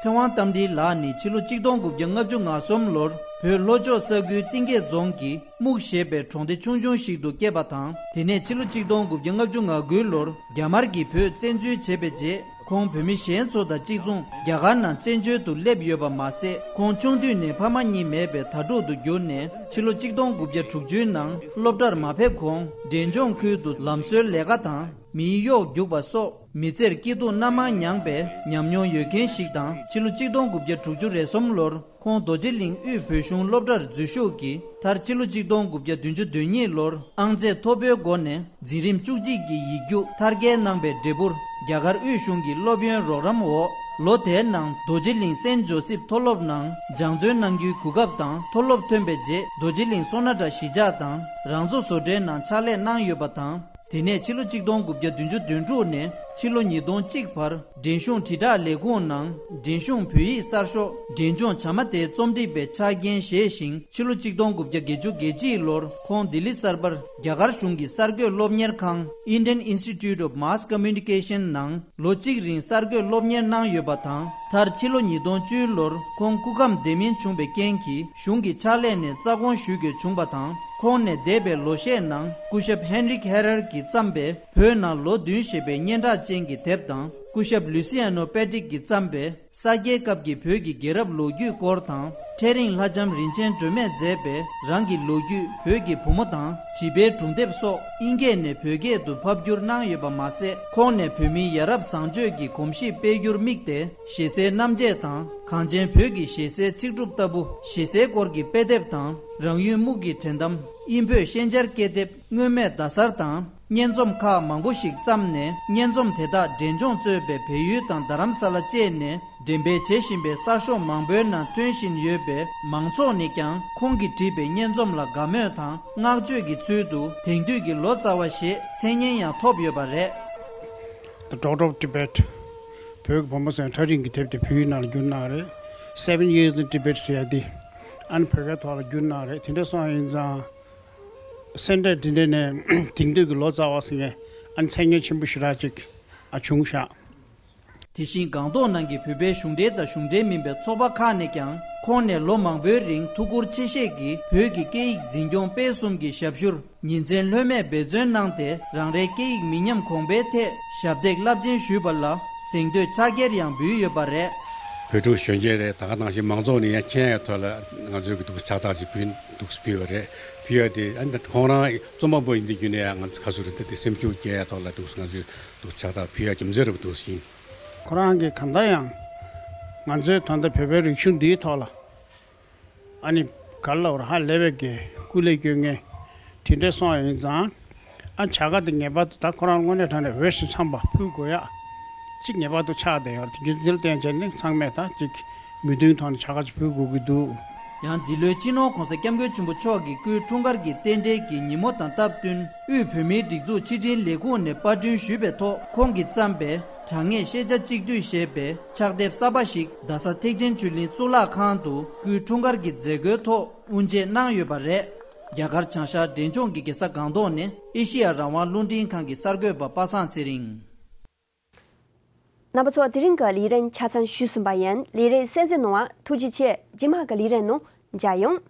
ཚེ་དབང་རྟ་མགྲིན་ལགས་ནི་ཕྱི་ལོ་གཅིག་སྟོང་དགུ་བརྒྱ་ལྔ་བཅུ་ང་གསུམ་ལོར་བོད་ལྷོ་ཕྱོགས་ས་ཁུལ་གཏིང་སྐྱེས་རྫོང་གི་སྨུག་ཞེས་པའི་གྲོང་སྡེ་ཆུང་ཆུང་ཞིག་ཏུ་སྐྱེས་པ་དང་། དེ་ནས་ཕྱི་ལོ་གཅིག་སྟོང་དགུ་བརྒྱ་ལྔ་བཅུ་ང་དགུ་ལོར་རྒྱ་དམར་གྱིས་བོད་བཙན་འཛུལ་བྱས་པའི་རྗེས། ཁོང་བོད་མི་གཞན་ཚོ་དང་གཅིག་མཚུངས་རྒྱ་གར་ནང་བཙན་བྱོལ་དུ་སླེབས་ཡོད་པ་མ་ཟད། ཁོང་ཆུང་དུས་ནས་ཕ་མ་གཉིས་མེད་པའི་དྭ་ཕྲུག་ཏུ་གྱུར་ནས། ཕྱི་ལོ་གཅིག་སྟོང་དགུ་བརྒྱ་དྲུག་ཅུའི་ནང་སློབ་གྲྭར་མ་ཕེབས་གོང་། འབྲས་ལྗོངས་ཁུལ་དུ་ལམ་བཟོའི་ལས་ཀ་དང་། མིའི་གཡོག་རྒྱུག་པ་སོགས་མི་ཚེར་སྐྱིད་སྡུག་སྣ་མང་མྱངས་པའི་ཉམས་མྱོང་ཡོད་མཁན་ཞིག་དང་། ཕྱི་ལོ་གཅིག་སྟོང་དགུ་བརྒྱ་དྲུག་ཅུ་རེ་གསུམ་ལོར་ཁོང་རྡོ་རྗེ་གླིང་དབུས་བོད་གཞུང་སློབ་གྲྭར་འཛུལ་ཞུགས་ཀྱིས། མཐར་ཕྱི་ལོ་གཅིག་སྟོང་དགུ་བརྒྱ་བདུན་ཅུ་དོན་གཉིས་ལོར་ཨང་རྩེད་མཐོ་པོའི་སྒོ་ནས་འཛིན་རིམ་བཅུ་གཅིག་གི་ཡིག་རྒྱུགས་མཐར་སྐྱེལ་གནང་པའི་འབྲས་བུར། རྒྱ་གར་དབུས་གཞུང་གི་སློབ་ཡོན་རོགས་རམ་འོག་ལོ་དེའི་ནང་རྡོ་རྗེ་གླིང་སེན་ཇོ་སིབ་མཐོ་སློབ་ནང་སྦྱང་བརྩོན་གནང་རྒྱུའི་གོ་སྐབས་དང་། མཐོ་སློབ་ཐོན་པའི་རྗེས་རྡོ་རྗེ་གླིང་སོ་ན་ཏྲ་གཞིས་ཆགས་དང་རང་བཟོ་བཟོ་གྲྭའི་ནང་ཕྱག་ལས་གནང་ཡོད་པ་དང་། དེ་ནས་ཕྱི་ལོ་གཅིག་སྟོང་དགུ་བརྒྱ་བདུན་ཅུ་དོན་དྲུག་ནས་ ཕྱི་ལོ་ཉིས་སྟོང་གཅིག་བར་འབྲས་གཞུང་དྲིལ་བསྒྲགས་ལས་ཁུངས་ནང་འབྲས་གཞུང་བོད་ཡིག་གསར་ཤོག་འབྲས་ལྗོངས་བྱ་མ་དེའི་རྩོམ་སྒྲིག་པའི་ཕྱག་འགན་བཞེས་ཤིང་། ཕྱི་ལོ་གཅིག་སྟོང་དགུ་བརྒྱ་བརྒྱད་ཅུ་གྱ་གཅིག་ལོར་ཁོང་ལྡི་ལི་གསར་པར་རྒྱ་གར་གཞུང་གི་གསར་འགོད་སློབ་གཉེར་ཁང་Indian Institute of Mass Communication ནང་ལོ་གཅིག་རིང་གསར་འགོད་སློབ་གཉེར་གནང་ཡོད་པ་དང་། མཐར་ཕྱི་ལོ་ཉིས་སྟོང་བཅུ་ལོར་ཁོང་སྐུ་ཁམས་བདེ་མིན་བྱུང་བའི་རྐྱེན་གྱིས་གཞུང་གི་ཕྱག་ལས་ནས་རྩ་དགོངས་ཞུ་དགོས་བྱུང་བ་དང་། ཁོང་ནས་འདས་པའི་ལོ་ཤས་ནང་སྐུ་ཞབས་Heinrich Herrer གྱིས་བརྩམས་པའི་བོད་ནང་ལོ་བདུན་ཞེས་པའི་སྙན་གྲགས་ཅན་གྱི་དེབ་དང་། སྐུ་ཞབས་Luciano Patrick གྱིས་བརྩམས་པའི་ས་སྐྱའི་སྐབས་ཀྱི་བོད་ཀྱི་རྒྱལ་རབས་ལོ་རྒྱུས་སྐོར་དང་། ཕྲེང་རིང་ལྷ་ལྕམ་རིན་ཆེན་སྒྲོལ་མས་མཛད་པའི་རང་གི་ལོ་རྒྱུས། བོད་ཀྱི་བུ་མོ་དང་། བྱིས་པའི་སྒྲུང་དེབ་སོགས་དབྱིན་སྐད་ནས་བོད་སྐད་དུ་ཕབ་བསྒྱུར་གནང་ཡོད་པ་མ་ཟད། ཁོང་ནས་བོད་མིའི་ཡ་རབས་བཟང་སྤྱོད་ཀྱི་གོམས་གཤིས་སྤེལ་རྒྱུར་དམིགས་ཏེ། ཞེ་སའི་རྣམ་དཔྱད་དང་། གངས་ཅན་བོད་ཀྱི་ཞེ་སའི་ཚིག་གྲུབ་ལྟ་བུ། ཞེ་སའི་སྐོར་གྱི་དཔེ་དེབ་དང་། རང་ཡུལ་སྨུག་གི་དྲན་གཏམ། དབྱིན་བོད་ཤན་སྦྱར་སྐད་དེབ། སྔོན་མེད་ཟླ་གསར་དང་། སྙན་རྩོམ་ཁག་མང་པོ་ཞིག་བརྩམས་ནས། སྙན་རྩོམ་དེ་དག་འབྲས་ལྗོངས་གཙོས་པའི་བལ་ཡུལ་དང་རྡ་རམ་ས་ལ་བཅས་ནས་འགྲེམས་སྤེལ་བྱེད་བཞིན་པའི་གསར་ཤོག་མང་པོའི་ནང་ཐོན་བཞིན་ཡོད་པས། མང་ཚོགས་ནས་ཀྱང་ཁོང་གིས་བྲིས་པའི་སྙན་རྩོམ་ལ་དགའ་མོས་དང་བསྔགས་བརྗོད་ཀྱི་ཚུལ་དུ། དེང་དུས་ཀྱི་ལོ་ཙཱ་བ་ཞེས་མཚན་སྙན་ཡང་ཐོབ་ཡོད་པ་རེད། The Daughter of Tibet བོད་ཀྱི་བུ་མོ་ཟེར་ཐག་རིང་གི་དེབ་དེ་བོད་ཡིག་ནང་ལ་བསྒྱུར་གནང་རེད། Seven Years in Tibet ཟེར་ཡ་དེ་ཨ་ནི་བོད་སྐད་ཐོག་ལ་བསྒྱུར་གནང་རེད། དེ་འདྲ་སོང་ཡིན་ཙང་། སེ་འབྲས་དེ་འདྲ་ནས་དེང་དུས་ཀྱི་ལོ་ཙཱ་བ་ཟེར་མཁན་ཨ་ནི་མཚན་སྙན་ཆེན་པོ་ཞེ་དྲག་ཅིག་ཨ་བྱུང་ཤག། དེ་བཞིན་སྒང་ཏོག་ནང་གི་བོད་པའི་གཞུང་འབྲེལ་དང་གཞུང་འབྲེལ་མིན་པའི་ཚོགས་པ་ཁག་ནས་ཀྱང་ཁོང་ནས་ལོ་མང་པོའི་རིང་ཐུགས་ཁུར་ཆེ་བཞེས་ཀྱིས་བོད་ཀྱི་སྐད་ཡིག་འཛིན་སྐྱོང་སྤེལ་གསུམ་གྱི་ཞབས་ཞུར་ཉིན་མཚན་ལྷོད་མེད་འབད་བརྩོན་གནང་སྟེ། རང་རེའི་སྐད་ཡིག་མི་ཉམས་གོང་འཕེལ་ཐད་ཞབས་འདེགས་རླབས་ཆེན་ཞུས་པ་ལ་གཟེངས་བསྟོད་ཕྱག་འཁྱེར་ཡང་འབུལ་ཡོད་པ་རེད། བོད་ཕྲུག་གཞོན་སྐྱེས་རེད། ད་ག་ནང་བཞིན་མང་ཚོགས་ནས་ཡང་མཁྱེན་ཡའི་ཐོག་ལ་ང་ཚོའི་གི་འདུག་ཕྱག་རྟགས་ཅིག་ཕུལ་འདུག་ཕུལ་བ་རེད། ཕུལ་ཡ་དེ་ཨ་ནི་ཁོང་རང་རྩོམ་པ་པོ་ཡིན་དུས་རྒྱུན་ནས་ཡང་ང་ཚོ་ཁ་སུ་རེད། དེ་སེམས་ཤུགས་སྐྱེད་ཡ་ཐོག་ལ་འདུག་ང་ཚོས་འདུག་ཕྱག་རྟགས་ཕུལ་ཡ་རྒྱུ་མཚན་རེད་པ་འདུག་ཞིང་། ཁོ་རང་གིས་གང་ལྟར་ཡང་ང་ཚོའི་ད་ལྟ་བོད་པའི་རིག་གཞུང་འདིའི་ཐོག་ལ་ཨ་ནི་ག་རེ་ལབ་དགོས་རེད། ཧ་ལས་པའི་གི་སྐུ་ལས་བསྐྱོན་མཁན་དེ་འདྲ་སོང་ཡིན་ཙང་། ཨ་བྱ་དགའ་དེ་ངེས་པར་དུ་ད་ཁོ་རང་དངོས་གནས་དྲང་གནས་འོས་ཤིང་འཚམས་པ་ཕུལ་དགོས་ཡ་གཅིག་ངེས་པར་དུ་ཆགས་བསྡད་ཡོད་རེད། དེ་རྒྱུ་མཚན་ལ་བརྟེན་བྱས་ནས་ཚང་མས་ད་གཅིག་མོས་མཐུན་ཐོག་ནས་བྱ་དགའ་ཅིག་ཕུལ་དགོས་ཀྱི་འདུག། ཡང་འདི་ལོའི་སྤྱི་ནོར་༧གོང་ས་༧སྐྱབས་མགོན་ཆེན་པོ་མཆོག་གི་སྐུའི་འཁྲུངས་སྐར་གྱི་རྟེན་འབྲེལ་གྱི་ཉིན་མོ་དང་སྟབས་བསྟུན། དབུས་བོད་མིའི་སྒྲིག་འཛུགས་ཕྱི་དྲིལ་ལས་ཁུངས་ནས་པར་སྐྲུན་ཞུས་པའི་ཐོག། ཁོང་གིས་བརྩམས་པའི་དྲང་ངེས་ཤེས་བྱ་གཅིག་བསྡུས་ཞེས་པའི་ཕྱག་དེབ་གསར་པ་ཞིག་རྡ་ས་ཐེག་ཆེན་ཆོས་གླིང་གཙུག་ལག་ཁང་དུ་སྐུའི་འཁྲུངས་སྐར་གྱི་མཛད་སྒོའི་ཐོག་དབུ་འབྱེད་གནང་ཡོད་པ་རེད། རྒྱ་གར་བྱང་ཤར་འབྲས་ལྗོངས་ཀྱི་རྒྱལ་ས་སྒང་ཏོག་ནས་ཨེ་ཤེ་ཡ་རང་དབང་རླུང་འཕྲིན་ཁང་གི་གསར་འགོད་པ་པ་སངས་ཚེ་རིང་། རྣམ་པ་ཚོ། དེ་རིང་གི་ལས་རིམ་ཆ་ཚང་ཞུས་ཟིན་པ་ཡིན། ལས་རིམ་གསན་གཟིགས་གནང་བར་ཐུགས་རྗེ་ཆེ། རྗེས་མ་གི་ལས་རིམ་ནང་མཇལ་ཡོང་།